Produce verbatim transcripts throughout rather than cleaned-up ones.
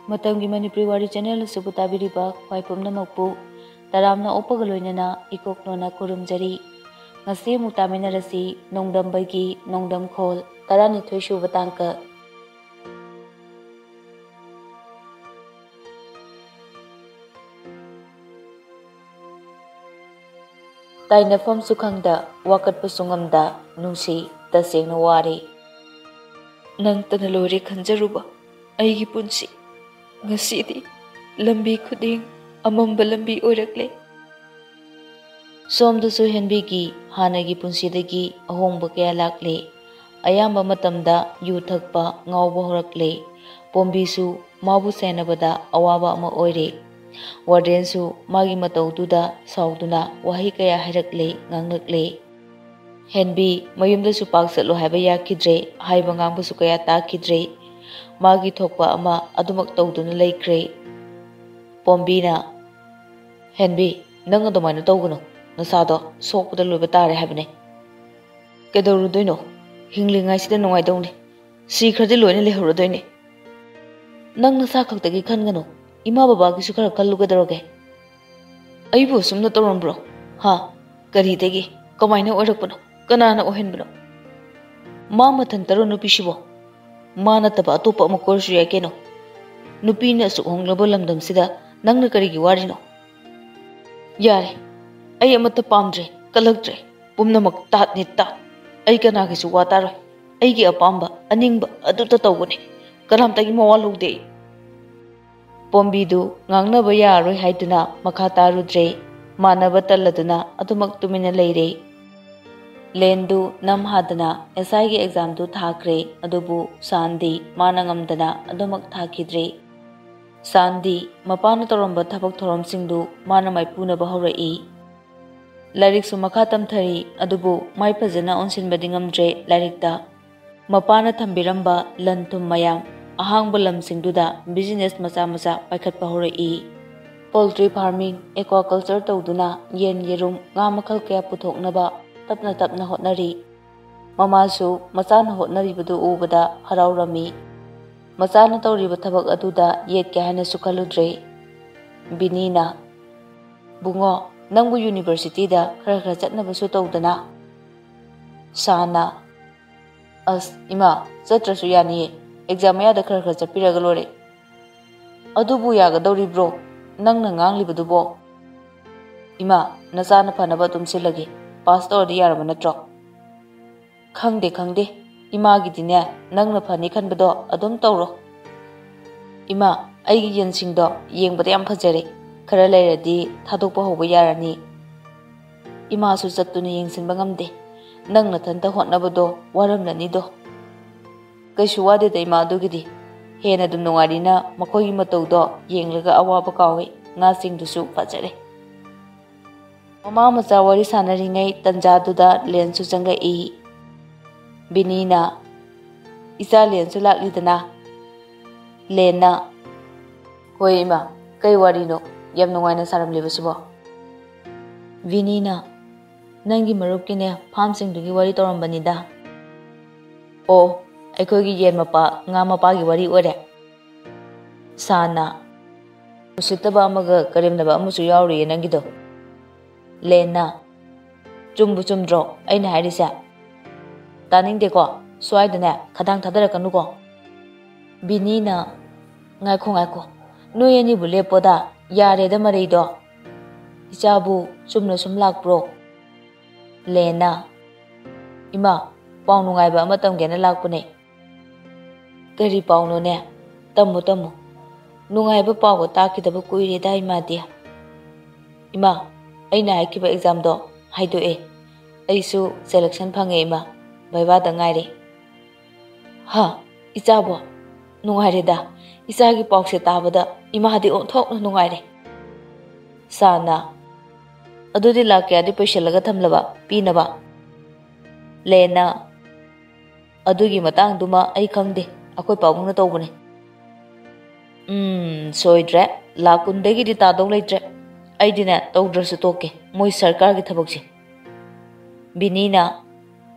ꯃꯇꯝꯒꯤ ꯃꯅꯤꯄꯨꯔꯤ ꯋꯥꯔꯤ ꯆꯦꯅꯦꯜ ꯑꯁꯤꯕꯨ ꯇꯥꯕꯤꯔꯤꯕ ꯈ꯭ꯋꯥꯏ ꯄꯨꯝꯅꯃꯛꯄꯨ ꯇꯔꯥꯝꯅ ꯑꯣꯛꯄꯒ ꯂꯣꯏꯅꯅ ꯏꯀꯣꯛ ꯅꯣꯟꯅ ꯈꯨꯔꯨꯝꯖꯔꯤ꯫ ꯉꯁꯤ ꯑꯃꯨꯛ ꯇꯥꯃꯤꯟꯅꯔꯁꯤ ꯅꯣꯡꯗꯝꯕꯒꯤ ꯅꯣꯡꯗꯝꯈꯣꯜ ꯇꯔꯥꯅꯤꯊꯣꯏ ꯁꯨꯕ ꯇꯥꯡꯀꯛ꯫ ꯇꯥꯏꯅꯐꯝꯁꯨ ꯈꯪꯗ, ꯋꯥꯀꯠꯄꯁꯨ ꯉꯝꯗ, ꯅꯨꯡꯁꯤ, ꯇꯁꯦꯡꯅ ꯋꯥꯔꯦ꯫ ꯅꯪꯇꯅ ꯂꯣꯏꯔꯦ ꯈꯟꯖꯔꯨꯕ ꯑꯩꯒꯤ ꯄꯨꯟꯁꯤ꯫ ꯉꯁꯤꯗꯤ ꯂꯝꯕꯤ ꯈꯨꯗꯤꯡ ꯑꯃꯝꯕ ꯂꯝꯕꯤ ꯑꯣꯏꯔꯛꯂꯦ꯫ ꯁꯣꯝꯗꯁꯨ ꯍꯦꯟꯕꯤꯒꯤ ꯍꯥꯟꯅꯒꯤ ꯄꯨꯟꯁꯤꯗꯒꯤ ꯑꯍꯣꯡꯕ ꯀꯌꯥ ꯂꯥꯛꯂꯦ꯫ ꯑꯌꯥꯝꯕ ꯃꯇꯝꯗ ꯌꯨ ꯊꯛꯄ, ꯉꯥꯎꯕ ꯍꯧꯔꯛꯂꯦ꯫ ꯄꯣꯝꯕꯤꯁꯨ ꯃꯥꯕꯨ ꯁꯦꯟꯅꯕꯗ ꯑꯋꯥꯕ ꯑꯃ ꯑꯣꯏꯔꯦ꯫ ꯋꯥꯔꯗꯦꯟꯁꯨ ꯃꯥꯒꯤ ꯃꯇꯧꯗꯨꯗ ꯁꯥꯎꯗꯨꯅ ꯋꯥꯍꯩ ꯀꯌꯥ ꯍꯥꯏꯔꯛꯂꯦ, ꯉꯥꯡꯂꯛꯂꯦ꯫ ꯍꯦꯟꯕꯤ ꯃꯌꯨꯝꯗꯁꯨ ꯄꯥꯛ ꯆꯠꯂꯨ ꯍꯥꯏꯕ ꯌꯥꯈꯤꯗ꯭ꯔꯦ, ꯍꯥꯏꯕ ꯉꯥꯡꯕꯁꯨ ꯀꯌꯥ ꯇꯥꯈꯤꯗ꯭ꯔꯦ꯫ ꯃꯥꯒꯤ ꯊꯣꯛꯄ ꯑꯃ ꯑꯗꯨꯃꯛ ꯇꯧꯗꯨꯅ ꯂꯩꯈ꯭ꯔꯦ꯫ ꯄꯣꯝꯕꯤꯅ, "ꯍꯦꯟꯕꯤ, ꯅꯪ ꯑꯗꯨꯃꯥꯏꯅ ꯇꯧꯒꯅꯨ, ꯅꯁꯥꯗꯣ ꯁꯣꯛꯄꯗ ꯂꯣꯏꯕ ꯇꯥꯔꯦ ꯍꯥꯏꯕꯅꯦ꯫ ꯀꯩꯗꯧꯔꯨꯗꯣꯏꯅꯣ? ꯍꯤꯡꯂꯤꯉꯩꯁꯤꯗ ꯅꯨꯡꯉꯥꯏꯗꯧꯅꯤ, ꯁꯤꯈ꯭ꯔꯗꯤ ꯂꯣꯏꯅ ꯂꯩꯍꯧꯔꯗꯣꯏꯅꯦ꯫ ꯅꯪ ꯅꯁꯥ ꯈꯛꯇꯒꯤ ꯈꯟꯒꯅꯨ, ꯏꯃꯥ ꯕꯕꯥꯒꯤꯁꯨ ꯈꯔ ꯈꯜꯂꯨ꯫ ꯀꯩꯗꯧꯔꯒꯦ? ꯑꯩꯕꯨ ꯑꯁꯨꯝꯅ ꯇꯧꯔꯝꯕ꯭ꯔꯣ? ꯍꯥ? ꯀꯔꯤꯗꯒꯤ? ꯀꯃꯥꯏꯅ ꯑꯣꯏꯔꯛꯄꯅꯣ? ꯀꯅꯥꯅ ꯑꯣꯏꯍꯟꯕꯅꯣ? ꯃꯥ ꯃꯊꯟꯇꯔꯣ ꯅꯨꯄꯤꯁꯤꯕꯣ? ꯃꯥ ꯅꯠꯇꯕ ꯑꯇꯣꯞꯄ ꯑꯃ ꯀꯣꯏꯔꯁꯨ ꯌꯥꯏ ꯀꯩꯅꯣ꯫ ꯅꯨꯄꯤꯅ ꯑꯁꯨꯛ ꯍꯣꯡꯂꯕ ꯂꯝꯗꯝꯁꯤꯗ ꯅꯪꯅ ꯀꯔꯤꯒꯤ ꯋꯥꯔꯤꯅꯣ? ꯌꯥꯔꯦ, ꯑꯩ ꯑꯃꯠꯇ ꯄꯥꯝꯗ꯭ꯔꯦ, ꯀꯜꯂꯛꯇ꯭ꯔꯦ꯫ ꯄꯨꯝꯅꯃꯛ ꯇꯥꯠꯅꯤ, ꯇꯥꯠ꯫ ꯑꯩ ꯀꯅꯥꯒꯤꯁꯨ ꯋꯥ ꯇꯥꯔꯣꯏ꯫ ꯑꯩꯒꯤ ꯑꯄꯥꯝꯕ, ꯑꯅꯤꯡꯕ ꯑꯗꯨꯇ ꯇꯧꯒꯅꯤ꯫ ꯀꯅꯥꯝꯇꯒꯤ ꯃꯋꯥ ꯂꯧꯗꯦ ꯑꯩ꯫" ꯄꯣꯝꯕꯤꯗꯨ ꯉꯥꯡꯅꯕ ꯌꯥꯔꯔꯣꯏ ꯍꯥꯏꯗꯨꯅ ꯃꯈꯥ ꯇꯥꯔꯨꯗ꯭ꯔꯦ꯫ ꯃꯥꯟꯅꯕ ꯇꯜꯂꯗꯨꯅ ꯑꯗꯨꯃꯛ ꯇꯨꯃꯤꯟꯅ ꯂꯩꯔꯦ꯫ ꯂꯦꯟꯗꯨ ꯅꯝ ꯍꯥꯗꯅ ꯑꯦꯁ ꯑꯥꯏꯒꯤ ꯑꯦꯛꯖꯥꯝꯗꯨ ꯊꯥꯈ꯭ꯔꯦ, ꯑꯗꯨꯕꯨ ꯁꯥꯟꯗꯤ ꯃꯥꯅ ꯉꯝꯗꯅ ꯑꯗꯨꯃꯛ ꯊꯥꯈꯤꯗ꯭ꯔꯦ꯫ ꯁꯥꯟꯗꯤ ꯃꯄꯥꯅ ꯇꯧꯔꯝꯕ ꯊꯕꯛ ꯊꯧꯔꯝꯁꯤꯡꯗꯨ ꯃꯥꯅ ꯃꯥꯏꯄꯨꯅꯕ ꯍꯧꯔꯛꯏ꯫ ꯂꯥꯏꯔꯤꯛꯁꯨ ꯃꯈꯥ ꯇꯝꯊꯔꯤ, ꯑꯗꯨꯕꯨ ꯃꯥꯏ ꯐꯖꯅ ꯑꯣꯟꯁꯤꯟꯕꯗꯤ ꯉꯝꯗ꯭ꯔꯦ ꯂꯥꯏꯔꯤꯛꯇ꯫ ꯃꯄꯥꯅ ꯊꯝꯕꯤꯔꯝꯕ ꯂꯟ ꯊꯨꯝ ꯃꯌꯥꯝ ꯑꯍꯥꯡꯕ ꯂꯝꯁꯤꯡꯗꯨꯗ ꯕꯤꯖꯤꯅꯦꯁ ꯃꯆꯥ ꯃꯆꯥ ꯄꯥꯏꯈꯠꯄ ꯍꯧꯔꯛꯏ꯫ ꯄꯣꯜꯇ꯭ꯔꯤ ꯐꯥꯔꯃꯤꯡ, ꯑꯦꯀ꯭ꯋꯥ ꯀꯜꯆꯔ ꯇꯧꯗꯨꯅ ꯌꯦꯟ, ꯌꯦꯔꯨꯝ, ꯉꯥ ꯃꯈꯜ ꯀꯌꯥ ꯄꯨꯊꯣꯛꯅꯕ ꯇꯞꯅ ꯇꯞꯅ ꯍꯣꯠꯅꯔꯤ꯫ ꯃꯃꯥꯁꯨ ꯃꯆꯥꯅ ꯍꯣꯠꯅꯔꯤꯕꯗꯨ ꯎꯕꯗ ꯍꯔꯥꯎꯔꯝꯃꯤ꯫ ꯃꯆꯥꯅ ꯇꯧꯔꯤꯕ ꯊꯕꯛ ꯑꯗꯨꯗ ꯌꯦꯠꯀꯦ ꯍꯥꯏꯅꯁꯨ ꯈꯜꯂꯨꯗ꯭ꯔꯦ꯫ ꯕꯤꯅꯤꯅ, "ꯕꯨꯡꯉꯣ, ꯅꯪꯕꯨ ꯌꯨꯅꯤꯚꯔꯁꯤꯇꯤꯗ ꯈꯔ ꯈꯔ ꯆꯠꯅꯕꯁꯨ ꯇꯧꯗꯅ?" ꯁꯥꯅ, "ꯑꯁ ꯏꯃꯥ, ꯆꯠꯇ꯭ꯔꯁꯨ ꯌꯥꯅꯤꯌꯦ, ꯑꯦꯛꯖꯥꯝ ꯃꯌꯥꯗ ꯈꯔ ꯈꯔ ꯆꯠꯄꯤꯔꯒ ꯂꯣꯏꯔꯦ꯫" "ꯑꯗꯨꯕꯨ ꯌꯥꯒꯗꯧꯔꯤꯕ꯭ꯔꯣ? ꯅꯪꯅ ꯉꯥꯡꯂꯤꯕꯗꯨꯕꯣ?" "ꯏꯃꯥ, ꯅꯆꯥꯅ ꯐꯅꯕ ꯑꯗꯨꯝ ꯁꯤꯜꯂꯒꯦ, ꯄꯥꯁ ꯇꯧꯔꯗꯤ ꯌꯥꯔꯕ ꯅꯠꯇ꯭ꯔꯣ?" "ꯈꯪꯗꯦ, ꯈꯪꯗꯦ, ꯏꯃꯥꯒꯤꯗꯤꯅꯦ, ꯅꯪꯅ ꯐꯅꯤ ꯈꯟꯕꯗꯣ ꯑꯗꯨꯝ ꯇꯧꯔꯣ꯫" "ꯏꯃꯥ, ꯑꯩꯒꯤ ꯌꯦꯟꯁꯤꯡꯗꯣ ꯌꯦꯡꯕꯗ ꯌꯥꯝ ꯐꯖꯔꯦ, ꯈꯔ ꯂꯩꯔꯗꯤ ꯊꯥꯗꯣꯛꯄ ꯍꯧꯕ ꯌꯥꯔꯅꯤ꯫" "ꯏꯃꯥꯁꯨ ꯆꯠꯇꯨꯅ ꯌꯦꯡꯁꯤꯟꯕ ꯉꯝꯗꯦ, ꯅꯪ ꯅꯊꯟꯇ ꯍꯣꯠꯅꯕꯗꯣ ꯋꯥꯔꯝꯂꯅꯤꯗꯣ꯫" "ꯀꯩꯁꯨ ꯋꯥꯗꯦꯗ ꯏꯃꯥ, ꯑꯗꯨꯒꯤꯗꯤ ꯍꯦꯟꯅ ꯑꯗꯨꯝ ꯅꯨꯡꯉꯥꯏꯔꯤꯅ ꯃꯈꯣꯏꯒꯤ ꯃꯇꯧꯗꯣ ꯌꯦꯡꯂꯒ ꯑꯋꯥꯕ ꯀꯥꯎꯋꯤ, ꯉꯥꯁꯤꯡꯗꯨꯁꯨ ꯐꯖꯔꯦ꯫" ꯃꯃꯥ ꯃꯆꯥ ꯋꯥꯔꯤ ꯁꯥꯟꯅꯔꯤꯉꯩ ꯇꯟꯖꯥꯗꯨꯗ ꯂꯦꯟꯁꯨ ꯆꯪꯂꯛꯏ꯫ ꯕꯤꯅꯤꯅ, "ꯏꯆꯥ ꯂꯦꯟꯁꯨ ꯂꯥꯛꯂꯤꯗꯅ?" ꯂꯦꯟꯅ, "ꯍꯣꯏ ꯏꯃꯥ, ꯀꯩ ꯋꯥꯔꯤꯅꯣ ꯌꯥꯝ ꯅꯨꯡꯉꯥꯏꯅ ꯁꯥꯔꯝꯂꯤꯕꯁꯤꯕꯣ?" ꯕꯤꯅꯤꯅ, "ꯅꯪꯒꯤ ꯃꯔꯨꯞꯀꯤꯅꯦ ꯐꯥꯝꯁꯤꯡꯗꯨꯒꯤ ꯋꯥꯔꯤ ꯇꯧꯔꯝꯕꯅꯤꯗ꯫" "ꯑꯣ, ꯑꯩꯈꯣꯏꯒꯤ ꯌꯦꯟ ꯃꯄꯥ, ꯉꯥ ꯃꯄꯥꯒꯤ ꯋꯥꯔꯤ ꯑꯣꯏꯔꯦ꯫" ꯁꯥꯅ, "ꯎꯁꯤꯠꯇꯕ ꯑꯃꯒ ꯀꯔꯦꯝꯅꯕ ꯑꯃꯁꯨ ꯌꯥꯎꯔꯤꯌꯦ ꯅꯪꯒꯤꯗꯣ꯫" ꯂꯦꯟꯅ, "ꯆꯨꯝꯕꯨ ꯆꯨꯝꯗ꯭ꯔꯣ ꯑꯩꯅ ꯍꯥꯏꯔꯤꯁꯦ? ꯇꯥꯅꯤꯡꯗꯦꯀꯣ, ꯁ꯭ꯋꯥꯏꯗꯅꯦ ꯈꯗꯥꯡ ꯊꯥꯗꯔꯛꯀꯅꯨꯀꯣ꯫" ꯕꯤꯅꯤꯅ, "ꯉꯥꯏꯈꯣ, ꯉꯥꯏꯈꯣ, ꯅꯣꯏ ꯑꯅꯤꯕꯨ ꯂꯦꯞꯄꯣꯗ, ꯌꯥꯔꯦꯗ ꯃꯔꯩꯗꯣ꯫ ꯏꯆꯥꯕꯨ ꯆꯨꯝꯅ ꯁꯨꯝ ꯂꯥꯛꯄ꯭ꯔꯣ?" ꯂꯦꯟꯅ, "ꯏꯃꯥ, ꯄꯥꯎ ꯅꯨꯡꯉꯥꯏꯕ ꯑꯃ ꯇꯝꯒꯦꯅ ꯂꯥꯛꯄꯅꯦ꯫" "ꯀꯔꯤ ꯄꯥꯎꯅꯣꯅꯦ? ꯇꯝꯃꯨ, ꯇꯝꯃꯨ꯫ ꯅꯨꯡꯉꯥꯏꯕ ꯄꯥꯎꯒ ꯇꯥꯈꯤꯗꯕ ꯀꯨꯏꯔꯦꯗ, ꯏꯃꯥꯗꯤ꯫" "ꯏꯃꯥ, ꯑꯩꯅ ꯍꯥꯏꯈꯤꯕ ꯑꯦꯛꯖꯥꯝꯗꯣ ꯍꯥꯏꯗꯣꯛꯑꯦ꯫ ꯑꯩꯁꯨ ꯁꯦꯂꯦꯛꯁꯟ ꯐꯪꯉꯦ, ꯏꯃꯥ꯫ ꯚꯩꯕꯥꯗ ꯉꯥꯏꯔꯦ꯫" "ꯍꯥ, ꯏꯆꯥꯕꯣ? ꯅꯨꯡꯉꯥꯏꯔꯦꯗ꯫ ꯏꯆꯥꯒꯤ ꯄꯥꯎꯁꯦ ꯇꯥꯕꯗ ꯏꯃꯥꯗꯤ ꯑꯣꯟꯊꯣꯛꯅ ꯅꯨꯡꯉꯥꯏꯔꯦ꯫" ꯁꯥꯅ, "ꯑꯗꯨꯗꯤ ꯂꯥꯛ ꯀꯌꯥꯗꯤ ꯄꯩꯁꯤꯜꯂꯒ ꯊꯝꯂꯕ ꯄꯤꯅꯕ?" ꯂꯦꯟꯅ, "ꯑꯗꯨꯒꯤ ꯃꯇꯥꯡꯗꯨꯃ ꯑꯩ ꯈꯪꯗꯦ, ꯑꯩꯈꯣꯏ ꯄꯥꯕꯨꯡꯅ ꯇꯧꯕꯅꯦ꯫" "ꯎꯝ, ꯁꯣꯏꯗ꯭ꯔꯦ, ꯂꯥꯛ ꯀꯨꯟꯗꯒꯤꯗꯤ ꯇꯥꯗꯧ ꯂꯩꯇ꯭ꯔꯦ꯫ ꯑꯩꯗꯤꯅꯦ, ꯇꯧꯗ꯭ꯔꯁꯨ ꯇꯣꯛꯀꯦ ꯃꯣꯏ ꯁꯔꯀꯥꯔꯒꯤ ꯊꯕꯛꯁꯦ꯫" ꯕꯤꯅꯤꯅ,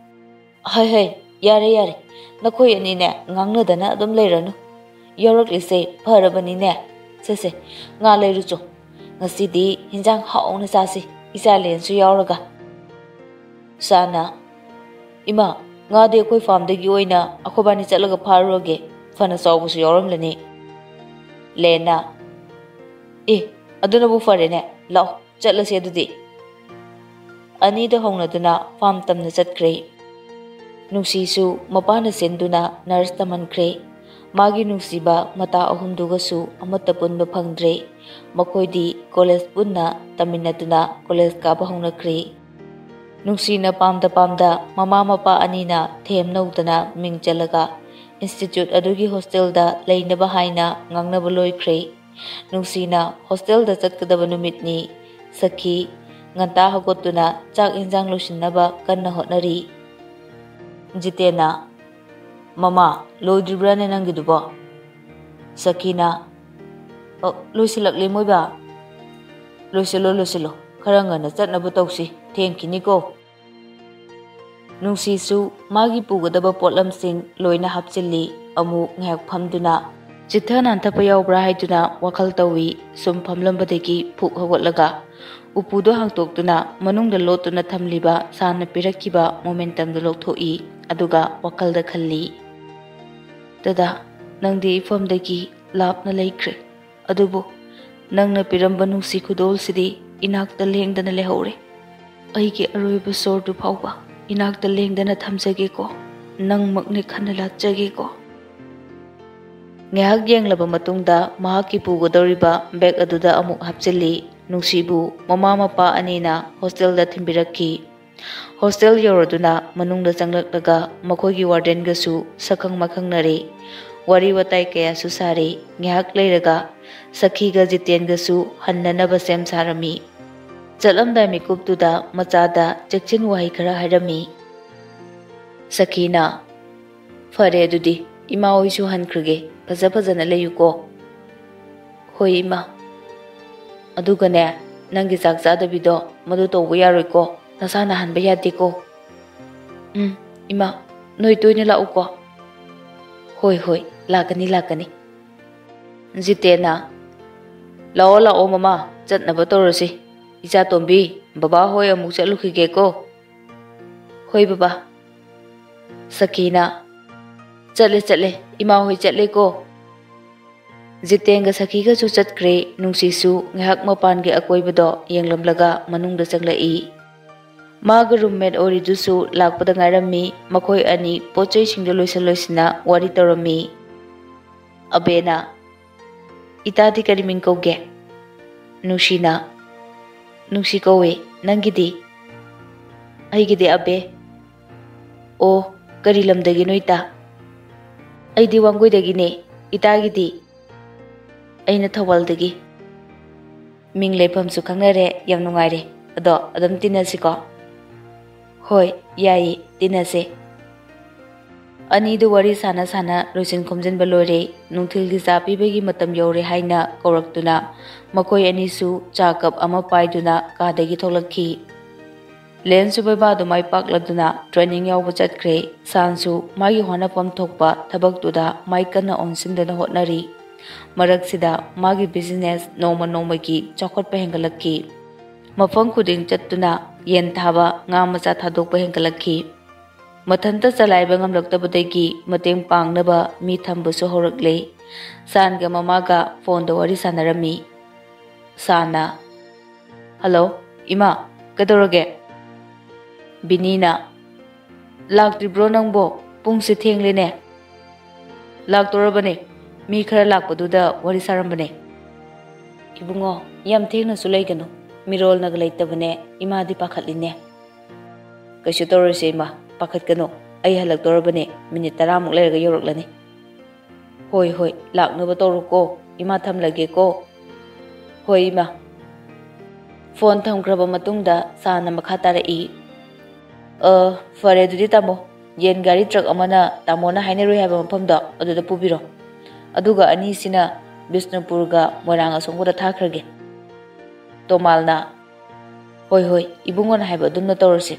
"ꯍꯩ ꯍꯩ, ꯌꯥꯔꯦ ꯌꯥꯔꯦ, ꯅꯈꯣꯏ ꯑꯅꯤꯅꯦ ꯉꯥꯡꯅꯗꯅ ꯑꯗꯨꯝ ꯂꯩꯔꯅꯨ꯫ ꯌꯥꯎꯔꯛꯂꯤꯁꯦ ꯐꯔꯕꯅꯤꯅꯦ꯫ ꯁꯦ ꯁꯦ, ꯉꯥ ꯂꯩꯔꯨꯆꯣ꯫ ꯉꯁꯤꯗꯤ ꯍꯤꯟꯖꯥꯡ ꯍꯥꯎꯅ ꯆꯥꯁꯤ, ꯏꯆꯥ ꯂꯦꯟꯁꯨ ꯌꯥꯎꯔꯒ꯫ ꯁꯥꯅ, "ꯏꯃꯥ, ꯉꯥꯗꯤ ꯑꯩꯈꯣꯏ ꯐꯥꯔꯝꯗꯒꯤ ꯑꯣꯏꯅ ꯑꯩꯈꯣꯏꯕꯥꯅꯤ ꯆꯠꯂꯒ ꯐꯥꯔꯨꯔꯒꯦ, ꯐꯅ ꯆꯥꯎꯕꯁꯨ ꯌꯥꯎꯔꯝꯂꯅꯤ"꯫ ꯂꯦꯟꯅ, "ꯑꯦ, ꯑꯗꯨꯅꯕꯨ ꯐꯔꯦꯅꯦ, ꯂꯥꯛꯑꯣ ꯆꯠꯂꯁꯤ ꯑꯗꯨꯗꯤ"꯫ ꯑꯅꯤꯗ ꯍꯧꯅꯗꯨꯅ ꯐꯥꯔꯝ ꯇꯝꯅ ꯆꯠꯈ꯭ꯔꯦ꯫ ꯅꯨꯡꯁꯤꯁꯨ ꯃꯄꯥꯅ ꯁꯤꯟꯗꯨꯅ ꯅꯔꯁ ꯇꯝꯍꯟꯈ꯭ꯔꯦ꯫ ꯃꯥꯒꯤ ꯅꯨꯡꯁꯤꯕ ꯃꯇꯥ ꯑꯍꯨꯝꯗꯨꯒꯁꯨ ꯑꯃꯠꯇ ꯄꯨꯟꯕ ꯐꯪꯗ꯭ꯔꯦ꯫ ꯃꯈꯣꯏꯗꯤ ꯀꯣꯂꯦꯖ ꯄꯨꯟꯅ ꯇꯝꯃꯤꯟꯅꯗꯨꯅ ꯀꯣꯂꯦꯖ ꯀꯥꯕ ꯍꯧꯅꯈ꯭ꯔꯦ꯫ ꯅꯨꯡꯁꯤꯅ ꯄꯥꯝꯗ ꯄꯥꯝꯗ ꯃꯃꯥ ꯃꯄꯥ ꯑꯅꯤꯅ ꯊꯦꯝꯅꯧꯗꯅ ꯃꯤꯡ ꯆꯜꯂꯒ ꯏꯟꯁꯇꯤꯇ꯭ꯌꯨꯠ ꯑꯗꯨꯒꯤ ꯍꯣꯁꯇꯦꯜꯗ ꯂꯩꯅꯕ ꯍꯥꯏꯅ ꯉꯥꯡꯅꯕ ꯂꯣꯏꯈ꯭ꯔꯦ꯫ ꯅꯨꯡꯁꯤꯅ ꯍꯣꯁꯇꯦꯜꯗ ꯆꯠꯀꯗꯕ ꯅꯨꯃꯤꯠꯅꯤ꯫ ꯁꯈꯤ ꯉꯟꯇꯥ ꯍꯧꯒꯠꯇꯨꯅ ꯆꯥꯛ ꯏꯟꯖꯥꯡ ꯂꯣꯏꯁꯤꯟꯅꯕ ꯀꯟꯅ ꯍꯣꯠꯅꯔꯤ꯫ ꯖꯤꯇꯦꯟꯅ, "ꯃꯃꯥ, ꯂꯣꯏꯗ꯭ꯔꯤꯕ꯭ꯔꯥꯅꯦ ꯅꯪꯒꯤꯗꯨꯕꯣ?" ꯁꯈꯤꯅ, "ꯑ, ꯂꯣꯏꯁꯤꯜꯂꯛꯂꯦ ꯃꯣꯏꯕꯥ꯫ ꯂꯣꯏꯁꯤꯜꯂꯣ, ꯂꯣꯏꯁꯤꯜꯂꯣ꯫ ꯈꯔ ꯉꯟꯅ ꯆꯠꯅꯕ ꯇꯧꯁꯤ꯫ ꯊꯦꯡꯈꯤꯅꯤꯀꯣ"꯫ ꯅꯨꯡꯁꯤꯁꯨ ꯃꯥꯒꯤ ꯄꯨꯒꯗꯕ ꯄꯣꯠꯂꯝꯁꯤꯡ ꯂꯣꯏꯅ ꯍꯥꯞꯆꯤꯜꯂꯤ꯫ ꯑꯃꯨꯛ ꯉꯥꯏꯍꯥꯛ ꯐꯝꯗꯨꯅ ꯆꯤꯠꯊ ꯅꯥꯟꯊꯕ ꯌꯥꯎꯕ꯭ꯔꯥ ꯍꯥꯏꯗꯨꯅ ꯋꯥꯈꯜ ꯇꯧꯏ꯫ ꯁꯨꯝ ꯐꯝꯂꯝꯕꯗꯒꯤ ꯐꯨꯛ ꯍꯧꯒꯠꯂꯒ ꯎꯄꯨꯗꯨ ꯍꯥꯡꯇꯣꯛꯇꯨꯅ ꯃꯅꯨꯡꯗ ꯂꯣꯠꯇꯨꯅ ꯊꯝꯂꯤꯕ ꯁꯥꯟꯅ ꯄꯤꯔꯛꯈꯤꯕ ꯃꯣꯃꯦꯟꯇꯝꯗꯨ ꯂꯧꯊꯣꯛꯏ꯫ ꯑꯗꯨꯒ ꯋꯥꯈꯜꯗ ꯈꯜꯂꯤ, "ꯗꯗꯥ, ꯅꯪꯗꯤ ꯏꯐꯝꯗꯒꯤ ꯂꯥꯞꯅ ꯂꯩꯈ꯭ꯔꯦ꯫ ꯑꯗꯨꯕꯨ ꯅꯪꯅ ꯄꯤꯔꯝꯕ ꯅꯨꯡꯁꯤ ꯈꯨꯗꯣꯜꯁꯤꯗꯤ ꯏꯅꯥꯛꯇ ꯂꯦꯡꯗꯅ ꯂꯩꯍꯧꯔꯦ꯫ ꯑꯩꯒꯤ ꯑꯔꯣꯏꯕ ꯁꯣꯔꯗꯨ ꯐꯥꯎꯕ ꯏꯅꯥꯛꯇ ꯂꯦꯡꯗꯅ ꯊꯝꯖꯒꯦꯀꯣ꯫ ꯅꯪꯃꯛꯅꯤ ꯈꯟꯅ ꯂꯥꯠꯆꯒꯦꯀꯣ"꯫ ꯉꯥꯏꯍꯥꯛ ꯌꯦꯡꯂꯕ ꯃꯇꯨꯡꯗ ꯃꯍꯥꯛꯀꯤ ꯄꯨꯒꯗꯧꯔꯤꯕ ꯕꯦꯒ ꯑꯗꯨꯗ ꯑꯃꯨꯛ ꯍꯥꯞꯆꯤꯜꯂꯤ꯫ ꯅꯨꯡꯁꯤꯕꯨ ꯃꯃꯥ ꯃꯄꯥ ꯑꯅꯤꯅ ꯍꯣꯁꯇꯦꯜꯗ ꯊꯤꯟꯕꯤꯔꯛꯈꯤ꯫ ꯍꯣꯁꯇꯦꯜ ꯌꯧꯔꯗꯨꯅ ꯃꯅꯨꯡꯗ ꯆꯪꯂꯛꯂꯒ ꯃꯈꯣꯏꯒꯤ ꯋꯥꯔꯗꯦꯟꯒꯁꯨ ꯁꯛꯈꯪ ꯃꯥꯏꯈꯪꯅꯔꯦ꯫ ꯋꯥꯔꯤ ꯋꯥꯇꯥꯏ ꯀꯌꯥꯁꯨ ꯁꯥꯔꯦ꯫ ꯉꯥꯏꯍꯥꯛ ꯂꯩꯔꯒ ꯁꯈꯤꯒ ꯖꯤꯇꯦꯟꯒꯁꯨ ꯍꯟꯅꯅꯕ ꯁꯦꯝ ꯁꯥꯔꯝꯃꯤ꯫ ꯆꯠꯂꯝꯗꯥꯏ ꯃꯤꯀꯨꯞꯇꯨꯗ ꯃꯆꯥꯗ ꯆꯦꯛꯁꯤꯟ ꯋꯥꯍꯩ ꯈꯔ ꯍꯥꯏꯔꯝꯃꯤ꯫ ꯁꯈꯤꯅ, "ꯐꯔꯦ ꯑꯗꯨꯗꯤ, ꯏꯃꯥ ꯍꯣꯏꯁꯨ ꯍꯟꯈ꯭ꯔꯒꯦ꯫ ꯐꯖ ꯐꯖꯅ ꯂꯩꯌꯨꯀꯣ"꯫ "ꯍꯣꯏ ꯏꯃꯥ꯫ ꯑꯗꯨꯒꯅꯦ, ꯅꯪꯒꯤ ꯆꯥꯛ ꯆꯥꯗꯕꯤꯗꯣ ꯃꯗꯨ ꯇꯧꯕ ꯌꯥꯔꯣꯏꯀꯣ꯫ ꯅꯁꯥ ꯅꯥꯍꯟꯕ ꯌꯥꯗꯦꯀꯣ"꯫ "ꯎꯝ, ꯏꯃꯥ, ꯅꯣꯏ ꯇꯣꯏꯅ ꯂꯥꯛꯎꯀꯣ"꯫ "ꯍꯣꯏ, ꯍꯣꯏ, ꯂꯥꯛꯀꯅꯤ, ꯂꯥꯛꯀꯅꯤ"꯫ ꯖꯤꯇꯦꯟꯅ, "ꯂꯥꯛꯑꯣ, ꯂꯥꯛꯑꯣ ꯃꯃꯥ, ꯆꯠꯅꯕ ꯇꯧꯔꯁꯤ꯫ ꯏꯆꯥ ꯇꯣꯝꯕꯤ, ꯕꯕꯥ ꯍꯣꯏ ꯑꯃꯨꯛ ꯆꯠꯂꯨꯈꯤꯒꯦꯀꯣ꯫" "ꯍꯣꯏ ꯕꯕꯥ꯫" ꯁꯈꯤꯅ, "ꯆꯠꯂꯦ, ꯆꯠꯂꯦ, ꯏꯃꯥ ꯍꯣꯏ ꯆꯠꯂꯦꯀꯣ꯫" ꯖꯤꯇꯦꯟꯒ ꯁꯈꯤꯒꯁꯨ ꯆꯠꯈ꯭ꯔꯦ꯫ ꯅꯨꯡꯁꯤꯁꯨ ꯉꯥꯏꯍꯥꯛ ꯃꯄꯥꯟꯒꯤ ꯑꯀꯣꯏꯕꯗꯣ ꯌꯦꯡꯂꯝꯂꯒ ꯃꯅꯨꯡꯗ ꯆꯪꯂꯛꯏ꯫ ꯃꯥꯒ ꯔꯨꯝꯃꯦꯠ ꯑꯣꯏꯔꯤꯗꯨꯁꯨ ꯂꯥꯛꯄꯗ ꯉꯥꯏꯔꯝꯃꯤ꯫ ꯃꯈꯣꯏ ꯑꯅꯤ ꯄꯣꯠ ꯆꯩꯁꯤꯡꯗꯣ ꯂꯣꯏꯁꯤꯟ ꯂꯣꯏꯁꯤꯟꯅ ꯋꯥꯔꯤ ꯇꯧꯔꯝꯃꯤ꯫ ꯑꯕꯦꯅ, "ꯏꯇꯥꯗꯤ ꯀꯔꯤ ꯃꯤꯡ ꯀꯧꯒꯦ?" ꯅꯨꯡꯁꯤꯅ, "ꯅꯨꯡꯁꯤ ꯀꯧꯋꯦ꯫ ꯅꯪꯒꯤꯗꯤ?" "ꯑꯩꯒꯤꯗꯤ ꯑꯕꯦ꯫" "ꯑꯣ, ꯀꯔꯤ ꯂꯝꯗꯒꯤꯅꯣ ꯏꯇꯥ?" "ꯑꯩꯗꯤ ꯋꯥꯡꯒꯣꯏꯗꯒꯤꯅꯦ꯫ ꯏꯇꯥꯒꯤꯗꯤ?" "ꯑꯩꯅ ꯊꯧꯕꯥꯜꯗꯒꯤ꯫" "ꯃꯤꯡ ꯂꯩꯐꯝꯁꯨ ꯈꯪꯅꯔꯦ, ꯌꯥꯝ ꯅꯨꯡꯉꯥꯏꯔꯦ꯫ ꯑꯗꯣ ꯑꯗꯨꯝ ꯇꯤꯟꯅꯁꯤꯀꯣ?" "ꯍꯣꯏ, ꯌꯥꯏꯌꯦ, ꯇꯤꯟꯅꯁꯦ꯫" ꯑꯅꯤꯗꯨ ꯋꯥꯔꯤ ꯁꯥꯟꯅ ꯁꯥꯟꯅ ꯂꯣꯏꯁꯤꯟ ꯈꯣꯝꯖꯤꯟꯕ ꯂꯣꯏꯔꯦ꯫ ꯅꯨꯡꯊꯤꯜꯒꯤ ꯆꯥ ꯄꯤꯕꯒꯤ ꯃꯇꯝ ꯌꯧꯔꯦ ꯍꯥꯏꯅ ꯀꯧꯔꯛꯇꯨꯅ ꯃꯈꯣꯏ ꯑꯅꯤꯁꯨ ꯆꯥ ꯀꯞ ꯑꯃ ꯄꯥꯏꯗꯨꯅ ꯀꯥꯗꯒꯤ ꯊꯣꯛꯂꯛꯈꯤ꯫ ꯂꯦꯟꯁꯁꯨ ꯕꯩꯕꯥꯗꯨ ꯃꯥꯏ ꯄꯥꯛꯂꯗꯨꯅ ꯇ꯭ꯔꯦꯅꯤꯡ ꯌꯥꯎꯕ ꯆꯠꯈ꯭ꯔꯦ꯫ ꯁꯥꯟꯁꯨ ꯃꯥꯒꯤ ꯍꯣꯠꯅꯐꯝ ꯊꯣꯛꯄ ꯊꯕꯛꯇꯨꯗ ꯃꯥꯏ ꯀꯟꯅ ꯑꯣꯟꯁꯤꯟꯗꯨꯅ ꯍꯣꯠꯅꯔꯤ꯫ ꯃꯔꯛꯁꯤꯗ ꯃꯥꯒꯤ ꯕꯤꯖꯤꯅꯦꯁ ꯅꯣꯡꯃ ꯅꯣꯡꯃꯒꯤ ꯆꯥꯎꯈꯠꯄ ꯍꯦꯟꯒꯠꯂꯛꯈꯤ꯫ ꯃꯐꯝ ꯈꯨꯗꯤꯡ ꯆꯠꯇꯨꯅ ꯌꯦꯟ ꯊꯥꯕ, ꯉꯥ ꯃꯆꯥ ꯊꯥꯗꯣꯛꯄ ꯍꯦꯟꯒꯠꯂꯛꯈꯤ꯫ ꯃꯊꯟꯇ ꯆꯂꯥꯏꯕ ꯉꯝꯂꯛꯇꯕꯗꯒꯤ ꯃꯇꯦꯡ ꯄꯥꯡꯅꯕ ꯃꯤ ꯊꯝꯕꯁꯨ ꯍꯧꯔꯛꯂꯦ꯫ ꯁꯥꯟꯒ ꯃꯃꯥꯒ ꯐꯣꯟꯗ ꯋꯥꯔꯤ ꯁꯥꯟꯅꯔꯝꯃꯤ꯫ ꯁꯥꯟꯅ, "ꯍꯜꯂꯣ, ꯏꯃꯥ, ꯀꯩꯗꯧꯔꯒꯦ?" ꯕꯤꯅꯤꯅ, "ꯂꯥꯛꯇ꯭ꯔꯤꯕ꯭ꯔꯣ ꯅꯪꯕꯣ? ꯄꯨꯡꯁꯦ ꯊꯦꯡꯂꯦꯅꯦ꯫" "ꯂꯥꯛꯇꯣꯔꯕꯅꯦ, ꯃꯤ ꯈꯔ ꯂꯥꯛꯄꯗꯨꯗ ꯋꯥꯔꯤ ꯁꯥꯔꯝꯕꯅꯦ꯫" "ꯏꯕꯨꯡꯉꯣ, ꯌꯥꯝ ꯊꯦꯡꯅꯁꯨ ꯂꯩꯒꯅꯨ, ꯃꯤꯔꯣꯜꯅꯒ ꯂꯩꯇꯕꯅꯦ, ꯏꯃꯥꯗꯤ ꯄꯥꯈꯠꯂꯤꯅꯦ꯫" "ꯀꯩꯁꯨ ꯇꯧꯔꯣꯏꯁꯦ ꯏꯃꯥ, ꯄꯥꯈꯠꯀꯅꯨ, ꯑꯩ ꯍꯜꯂꯛꯇꯣꯔꯕꯅꯦ, ꯃꯤꯅꯤꯠ ꯇꯔꯥꯃꯨꯛ ꯂꯩꯔꯒ ꯌꯧꯔꯛꯂꯅꯤ꯫" "ꯍꯣꯏ, ꯍꯣꯏ, ꯂꯥꯛꯅꯕ ꯇꯧꯔꯣꯀꯣ, ꯏꯃꯥ ꯊꯝꯂꯒꯦꯀꯣ꯫" "ꯍꯣꯏ ꯏꯃꯥ꯫" ꯐꯣꯟ ꯊꯝꯈ꯭ꯔꯕ ꯃꯇꯨꯡꯗ ꯁꯥꯟꯅ ꯃꯈꯥ ꯇꯥꯔꯛꯏ꯫ "ꯑ, ꯐꯔꯦ ꯑꯗꯨꯗꯤ ꯇꯥꯃꯣ, ꯌꯦꯟ ꯒꯥꯔꯤ ꯇ꯭ꯔꯛ ꯑꯃꯅ ꯇꯥꯃꯣꯅ ꯍꯥꯏꯅꯔꯨꯏ ꯍꯥꯏꯕ ꯃꯐꯝꯗꯣ ꯑꯗꯨꯗ ꯄꯨꯕꯤꯔꯣ꯫ ꯑꯗꯨꯒ ꯑꯅꯤꯁꯤꯅ ꯕꯤꯁꯅꯨꯄꯨꯔꯒ ꯃꯣꯏꯔꯥꯡ ꯑꯁꯣꯝꯒꯗ ꯊꯥꯈ꯭ꯔꯒꯦ꯫" ꯇꯣꯃꯥꯜꯅ, "ꯍꯣꯏ, ꯍꯣꯏ, ꯏꯕꯨꯡꯉꯣꯅ ꯍꯥꯏꯕ ꯑꯗꯨꯝꯅ ꯇꯧꯔꯁꯤ꯫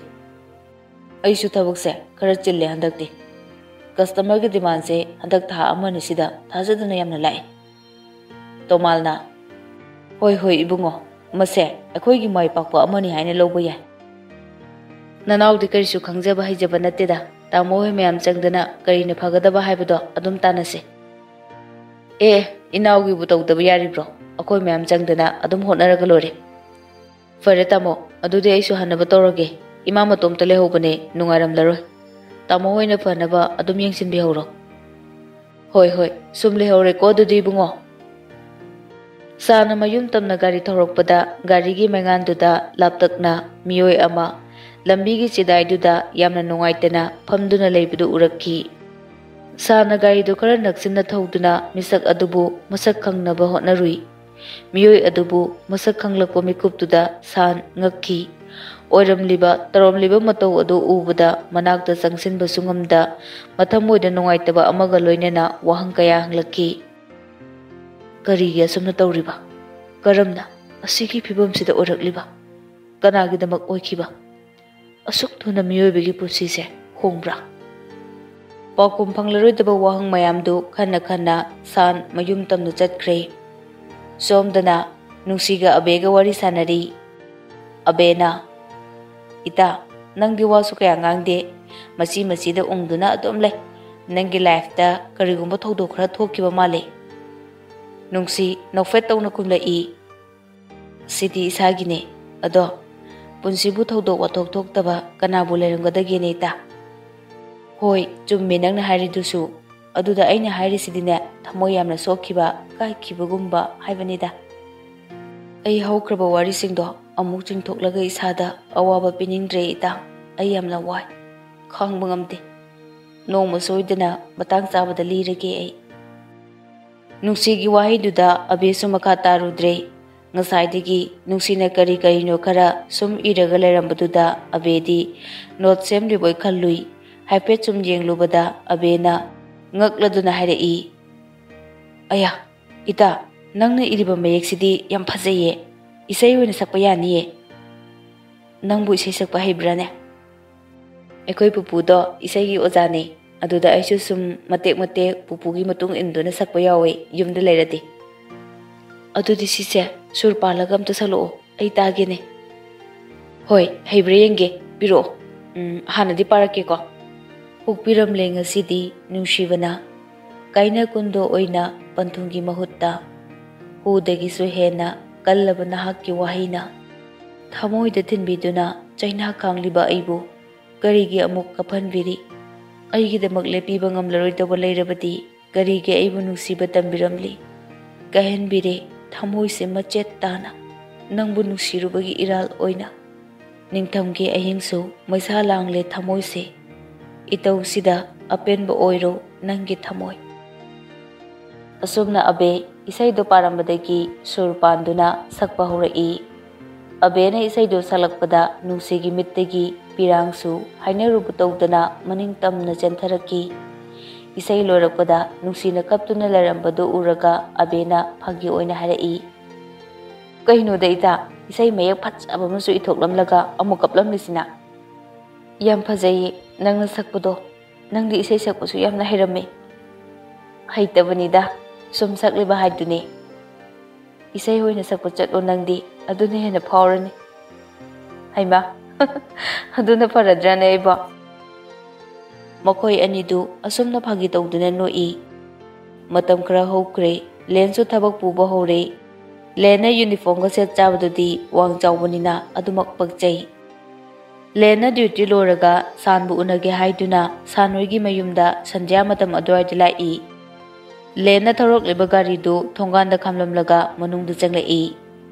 ꯑꯩꯁꯨ ꯊꯕꯛꯁꯦ ꯈꯔ ꯆꯤꯜꯂꯦ ꯍꯟꯗꯛꯇꯤ꯫ ꯀꯁꯇꯃꯔꯒꯤ ꯗꯤꯃꯥꯟꯁꯦ ꯍꯟꯗꯛ ꯊꯥ ꯑꯃ ꯑꯅꯤꯁꯤꯗ ꯊꯥꯖꯗꯅ ꯌꯥꯝꯅ ꯂꯥꯛꯑꯦ꯫ ꯇꯣꯃꯥꯜꯅ, "ꯍꯣꯏ, ꯍꯣꯏ, ꯏꯕꯨꯡꯉꯣ, ꯃꯁꯦ ꯑꯩꯈꯣꯏꯒꯤ ꯃꯥꯏ ꯄꯥꯛꯄ ꯑꯃꯅꯤ ꯍꯥꯏꯅ ꯂꯧꯕ ꯌꯥꯏ꯫ ꯅꯅꯥꯎꯗꯤ ꯀꯔꯤꯁꯨ ꯈꯪꯖꯕ ꯍꯩꯖꯕ ꯅꯠꯇꯦꯗ, ꯇꯥꯃꯣ ꯍꯣꯏ ꯃꯌꯥꯝ ꯆꯪꯗꯅ ꯀꯔꯤꯅ ꯐꯒꯗꯕ ꯍꯥꯏꯕꯗꯣ ꯑꯗꯨꯝ ꯇꯥꯟꯅꯁꯦ꯫" "ꯑꯦ, ꯏꯅꯥꯎꯒꯤꯕꯨ ꯇꯧꯗꯕ ꯌꯥꯔꯤꯕ꯭ꯔꯣ? ꯑꯩꯈꯣꯏ ꯃꯌꯥꯝ ꯆꯪꯗꯅ ꯑꯗꯨꯝ ꯍꯣꯠꯅꯔꯒ ꯂꯣꯏꯔꯦ꯫" "ꯐꯔꯦ ꯇꯥꯃꯣ, ꯑꯗꯨꯗꯤ ꯑꯩꯁꯨ ꯍꯟꯅꯕ ꯇꯧꯔꯒꯦ꯫ ꯏꯃꯥ ꯃꯇꯣꯝꯇ ꯂꯩꯍꯧꯕꯅꯦ, ꯅꯨꯡꯉꯥꯏꯔꯝꯂꯔꯣꯏ꯫ ꯇꯥꯃꯣ ꯍꯣꯏꯅ ꯐꯅꯕ ꯑꯗꯨꯝ ꯌꯦꯡꯁꯤꯟꯕꯤꯍꯧꯔꯣ꯫" "ꯍꯣꯏ, ꯍꯣꯏ, ꯁꯨꯝ ꯂꯩꯍꯧꯔꯦꯀꯣ ꯑꯗꯨꯗꯤ ꯏꯕꯨꯡꯉꯣ꯫" ꯁꯥꯟꯅ ꯃꯌꯨꯝ ꯇꯝꯅ ꯒꯥꯔꯤ ꯊꯧꯔꯛꯄꯗ ꯒꯥꯔꯤꯒꯤ ꯃꯩꯉꯥꯟꯗꯨꯗ ꯂꯥꯞꯇꯛꯅ ꯃꯤꯑꯣꯏ ꯑꯃ ꯂꯝꯕꯤꯒꯤ ꯆꯤꯗꯥꯏꯗꯨꯗ ꯌꯥꯝꯅ ꯅꯨꯡꯉꯥꯏꯇꯅ ꯐꯝꯗꯨꯅ ꯂꯩꯕꯗꯨ ꯎꯔꯛꯈꯤ꯫ ꯁꯥꯟꯅ ꯒꯥꯔꯤꯗꯨ ꯈꯔ ꯅꯛꯁꯤꯟꯅ ꯊꯧꯗꯨꯅ ꯃꯤꯁꯛ ꯑꯗꯨꯕꯨ ꯃꯁꯛ ꯈꯪꯅꯕ ꯍꯣꯠꯅꯔꯨꯏ꯫ ꯃꯤꯑꯣꯏ ꯑꯗꯨꯕꯨ ꯃꯁꯛ ꯈꯪꯂꯛꯄ ꯃꯤꯀꯨꯞꯇꯨꯗ ꯁꯥꯟ ꯉꯛꯈꯤ꯫ ꯑꯣꯏꯔꯝꯂꯤꯕ, ꯇꯧꯔꯝꯂꯤꯕ ꯃꯇꯧ ꯑꯗꯨ ꯎꯕꯗ ꯃꯅꯥꯛꯇ ꯆꯪꯁꯤꯟꯕꯁꯨ ꯉꯝꯗ, ꯃꯊꯃꯣꯏꯗ ꯅꯨꯡꯉꯥꯏꯇꯕ ꯑꯃꯒ ꯂꯣꯏꯅꯅ ꯋꯥꯍꯪ ꯀꯌꯥ ꯍꯪꯂꯛꯈꯤ꯫ "ꯀꯔꯤꯒꯤ ꯑꯁꯨꯝꯅ ꯇꯧꯔꯤꯕ? ꯀꯔꯝꯅ ꯑꯁꯤꯒꯤ ꯐꯤꯕꯝꯁꯤꯗ ꯑꯣꯏꯔꯛꯂꯤꯕ? ꯀꯅꯥꯒꯤꯗꯃꯛ ꯑꯣꯏꯈꯤꯕ? ꯑꯁꯨꯛ ꯊꯨꯅ ꯃꯤꯑꯣꯏꯕꯒꯤ ꯄꯨꯟꯁꯤꯁꯦ ꯍꯣꯡꯕ꯭ꯔꯥ?" ꯄꯥꯎꯈꯨꯝ ꯐꯪꯂꯔꯣꯏꯗꯕ ꯋꯥꯍꯪ ꯃꯌꯥꯝꯗꯨ ꯈꯟꯅ ꯈꯟꯅ ꯁꯥꯟ ꯃꯌꯨꯝ ꯇꯝꯅ ꯆꯠꯈ꯭ꯔꯦ꯫ ꯁꯣꯝꯗꯅ ꯅꯨꯡꯁꯤꯒ ꯑꯕꯦꯒ ꯋꯥꯔꯤ ꯁꯥꯟꯅꯔꯤ꯫ ꯑꯕꯦꯅ, "ꯏꯇꯥ, ꯅꯪꯗꯤ ꯋꯥꯁꯨ ꯀꯌꯥ ꯉꯥꯡꯗꯦ, ꯃꯆꯤ ꯃꯆꯤꯗ ꯎꯪꯗꯨꯅ ꯑꯗꯨꯝ ꯂꯩ꯫ ꯅꯪꯒꯤ ꯂꯥꯏꯐꯇ ꯀꯔꯤꯒꯨꯝꯕ ꯊꯧꯗꯣꯛ ꯈꯔ ꯊꯣꯛꯈꯤꯕ ꯃꯥꯜꯂꯦ꯫" ꯅꯨꯡꯁꯤ ꯅꯣꯛꯐꯦꯠ ꯇꯧꯅ ꯈꯨꯝꯂꯛꯏ꯫ "ꯁꯤꯗꯤ ꯏꯁꯥꯒꯤꯅꯦ꯫ ꯑꯗꯣ ꯄꯨꯟꯁꯤꯕꯨ ꯊꯧꯗꯣꯛ ꯋꯥꯊꯣꯛ ꯊꯣꯛꯇꯕ ꯀꯅꯥꯕꯨ ꯂꯩꯔꯝꯒꯗꯒꯦꯅꯦ ꯏꯇꯥ?" "ꯍꯣꯏ, ꯆꯨꯝꯃꯦ ꯅꯪꯅ ꯍꯥꯏꯔꯤꯗꯨꯁꯨ꯫ ꯑꯗꯨꯗ ꯑꯩꯅ ꯍꯥꯏꯔꯤꯁꯤꯗꯤꯅꯦ, ꯊꯃꯣꯏ ꯌꯥꯝꯅ ꯁꯣꯛꯈꯤꯕ, ꯀꯥꯏꯈꯤꯕꯒꯨꯝꯕ ꯍꯥꯏꯕꯅꯤꯗ꯫ ꯑꯩ ꯍꯧꯈ꯭ꯔꯕ ꯋꯥꯔꯤꯁꯤꯡꯗꯣ ꯑꯃꯨꯛ ꯆꯤꯡꯊꯣꯛꯂꯒ ꯏꯁꯥꯗ ꯑꯋꯥꯕ ꯄꯤꯅꯤꯡꯗ꯭ꯔꯦ ꯏꯇꯥ꯫ ꯑꯩ ꯌꯥꯝꯅ ꯋꯥꯏ, ꯈꯥꯡꯕ ꯉꯝꯗꯦ꯫ ꯅꯣꯡꯃ ꯁꯣꯏꯗꯅ ꯃꯇꯥꯡ ꯆꯥꯕꯗ ꯂꯤꯔꯒꯦ ꯑꯩ꯫" ꯅꯨꯡꯁꯤꯒꯤ ꯋꯥꯍꯩꯗꯨꯗ ꯑꯕꯦꯁꯨ ꯃꯈꯥ ꯇꯥꯔꯨꯗ꯭ꯔꯦ꯫ ꯉꯁꯥꯏꯗꯒꯤ ꯅꯨꯡꯁꯤꯅ ꯀꯔꯤ ꯀꯔꯤꯅꯣ ꯈꯔ ꯁꯨꯝ ꯏꯔꯒ ꯂꯩꯔꯝꯕꯗꯨꯗ ꯑꯕꯦꯗꯤ ꯅꯣꯠ ꯁꯦꯝꯂꯤꯕꯣꯏ ꯈꯜꯂꯨꯏ꯫ ꯍꯥꯏꯐꯦꯠ ꯁꯨꯝ ꯌꯦꯡꯂꯨꯕꯗ ꯑꯕꯦꯅ ꯉꯛꯂꯗꯨꯅ ꯍꯥꯏꯔꯛꯏ, "ꯑꯌꯥ, ꯏꯇꯥ, ꯅꯪꯅ ꯏꯔꯤꯕ ꯃꯌꯦꯛꯁꯤꯗꯤ ꯌꯥꯝ ꯐꯖꯩꯌꯦ꯫ ꯏꯁꯩ ꯑꯣꯏꯅ ꯁꯛꯄ ꯌꯥꯅꯤꯌꯦ꯫ ꯅꯪꯕꯨ ꯏꯁꯩ ꯁꯛꯄ ꯍꯩꯕ꯭ꯔꯥꯅꯦ?" "ꯑꯩꯈꯣꯏ ꯄꯨꯄꯨꯗꯣ ꯏꯁꯩꯒꯤ ꯑꯣꯖꯥꯅꯤ꯫ ꯑꯗꯨꯗ ꯑꯩꯁꯨ ꯁꯨꯝ ꯃꯇꯦꯛ ꯃꯇꯦꯛ ꯄꯨꯄꯨꯒꯤ ꯃꯇꯨꯡ ꯏꯟꯗꯨꯅ ꯁꯛꯄ ꯌꯥꯎꯋꯤ, ꯌꯨꯝꯗ ꯂꯩꯔꯗꯤ꯫" ꯑꯗꯨꯗꯤ ꯁꯤꯁꯦ ꯁꯨꯔ ꯄꯥꯜꯂꯒ ꯑꯝꯇ ꯁꯛꯂꯛꯑꯣ, ꯑꯩ ꯇꯥꯒꯦꯅꯦ꯫ ꯍꯣꯏ, ꯍꯩꯕ꯭ꯔꯥ ꯌꯦꯡꯒꯦ, ꯄꯤꯔꯛꯑꯣ꯫ ꯎꯝ, ꯍꯥꯟꯅꯗꯤ ꯄꯥꯔꯛꯀꯦꯀꯣ꯫ ꯍꯣꯛꯄꯤꯔꯝꯂꯦ ꯉꯁꯤꯗꯤ ꯅꯨꯡꯁꯤꯕꯅ, ꯀꯥꯏꯅ ꯀꯨꯟꯗꯣ ꯑꯣꯏꯅ ꯄꯟꯊꯨꯡꯒꯤ ꯃꯍꯨꯠꯇ, ꯍꯨꯗꯒꯤꯁꯨ ꯍꯦꯟꯅ ꯀꯜꯂꯕ ꯅꯍꯥꯛꯀꯤ ꯋꯥꯍꯩꯅ, ꯊꯃꯣꯏꯗ ꯊꯤꯟꯕꯤꯗꯨꯅ ꯆꯩꯅꯥ ꯈꯥꯡꯂꯤꯕ ꯑꯩꯕꯨ ꯀꯔꯤꯒꯤ ꯑꯃꯨꯛ ꯀꯞꯍꯟꯕꯤꯔꯤ? ꯑꯩꯒꯤꯗꯃꯛ ꯂꯦꯞꯄꯤꯕ ꯉꯝꯂꯔꯣꯏꯗꯧꯕ ꯂꯩꯔꯕꯗꯤ ꯀꯔꯤꯒꯤ ꯑꯩꯕꯨ ꯅꯨꯡꯁꯤꯕ ꯇꯝꯕꯤꯔꯝꯂꯤ? ꯀꯥꯏꯍꯟꯕꯤꯔꯦ ꯊꯃꯣꯏꯁꯦ ꯃꯆꯦꯠ ꯇꯥꯅ, ꯅꯪꯕꯨ ꯅꯨꯡꯁꯤꯔꯨꯕꯒꯤ ꯏꯔꯥꯜ ꯑꯣꯏꯅ꯫ ꯅꯤꯡꯊꯝꯒꯤ ꯑꯍꯤꯡꯁꯨ ꯃꯩꯁꯥ ꯂꯥꯡꯂꯦ ꯊꯃꯣꯏꯁꯦ, ꯏꯇꯧꯁꯤꯗ ꯑꯄꯦꯟꯕ ꯑꯣꯏꯔꯣ ꯅꯪꯒꯤ ꯊꯃꯣꯏ꯫ ꯑꯁꯨꯝꯅ ꯑꯕꯦ ꯏꯁꯩꯗꯨ ꯄꯥꯔꯝꯕꯗꯒꯤ ꯁꯨꯔ ꯄꯥꯟꯗꯨꯅ ꯁꯛꯄ ꯍꯧꯔꯛꯏ꯫ ꯑꯕꯦꯅ ꯏꯁꯩꯗꯨ ꯁꯛꯂꯛꯄꯗ ꯅꯨꯡꯁꯤꯒꯤ ꯃꯤꯠꯇꯒꯤ ꯄꯤꯔꯥꯡꯁꯨ ꯍꯥꯏꯅꯔꯨꯕ ꯇꯧꯗꯅ ꯃꯅꯤꯡ ꯇꯝꯅ ꯆꯦꯟꯊꯔꯛꯈꯤ꯫ ꯏꯁꯩ ꯂꯣꯏꯔꯛꯄꯗ ꯅꯨꯡꯁꯤꯅ ꯀꯞꯇꯨꯅ ꯂꯩꯔꯝꯕꯗꯨ ꯎꯔꯒ ꯑꯕꯦꯅ ꯐꯥꯒꯤ ꯑꯣꯏꯅ ꯍꯥꯏꯔꯛꯏ, "ꯀꯩꯅꯣꯗ ꯏꯇꯥ, ꯏꯁꯩ ꯃꯌꯦꯛ ꯐꯖꯕ ꯑꯃꯁꯨ ꯏꯊꯣꯛꯂꯝꯂꯒ ꯑꯃꯨꯛ ꯀꯞꯂꯝꯂꯤꯁꯤꯅ?" "ꯌꯥꯝ ꯐꯖꯩꯌꯦ ꯅꯪꯅ ꯁꯛꯄꯗꯣ꯫ ꯅꯪꯗꯤ ꯏꯁꯩ ꯁꯛꯄꯁꯨ ꯌꯥꯝꯅ ꯍꯩꯔꯝꯃꯤ꯫" "ꯍꯩꯇꯕꯅꯤꯗ, ꯁꯨꯝ ꯁꯛꯂꯤꯕ ꯍꯥꯏꯗꯨꯅꯤ꯫" "ꯏꯁꯩ ꯑꯣꯏꯅ ꯁꯛꯄ ꯆꯠꯂꯣ ꯅꯪꯗꯤ, ꯑꯗꯨꯅ ꯍꯦꯟꯅ ꯐꯥꯎꯔꯅꯤ꯫" "ꯍꯩꯃꯥ, ꯑꯗꯨꯅ ꯐꯔꯗ꯭ꯔꯥꯅꯦ ꯑꯩꯕꯣ?" ꯃꯈꯣꯏ ꯑꯅꯤꯗꯨ ꯑꯁꯨꯝꯅ ꯐꯥꯒꯤ ꯇꯧꯗꯨꯅ ꯅꯣꯛꯏ꯫ ꯃꯇꯝ ꯈꯔ ꯍꯧꯈ꯭ꯔꯦ꯫ ꯂꯦꯟꯁꯨ ꯊꯕꯛ ꯄꯨꯕ ꯍꯧꯔꯦ꯫ ꯂꯦꯟꯅ ꯌꯨꯅꯤꯐꯣꯔꯝꯒ ꯁꯦꯠ ꯆꯥꯕꯗꯨꯗꯤ ꯋꯥꯡ ꯆꯥꯎꯕꯅꯤꯅ ꯑꯗꯨꯃꯛ ꯄꯛꯆꯩ꯫ ꯂꯦꯟꯅ ꯗ꯭ꯌꯨꯇꯤ ꯂꯣꯏꯔꯒ ꯁꯥꯟꯕꯨ ꯎꯅꯒꯦ ꯍꯥꯏꯗꯨꯅ ꯁꯥꯟ ꯍꯣꯏꯒꯤ ꯃꯌꯨꯝꯗ ꯁꯟꯙ꯭ꯌꯥ ꯃꯇꯝ ꯑꯗꯨꯋꯥꯏꯗ ꯂꯥꯛꯏ꯫ ꯂꯦꯟꯅ ꯊꯧꯔꯛꯂꯤꯕ ꯒꯥꯔꯤꯗꯨ ꯊꯣꯡꯒꯥꯟꯗ ꯈꯥꯝꯂꯝꯂꯒ ꯃꯅꯨꯡꯗ ꯆꯪꯂꯛꯏ꯫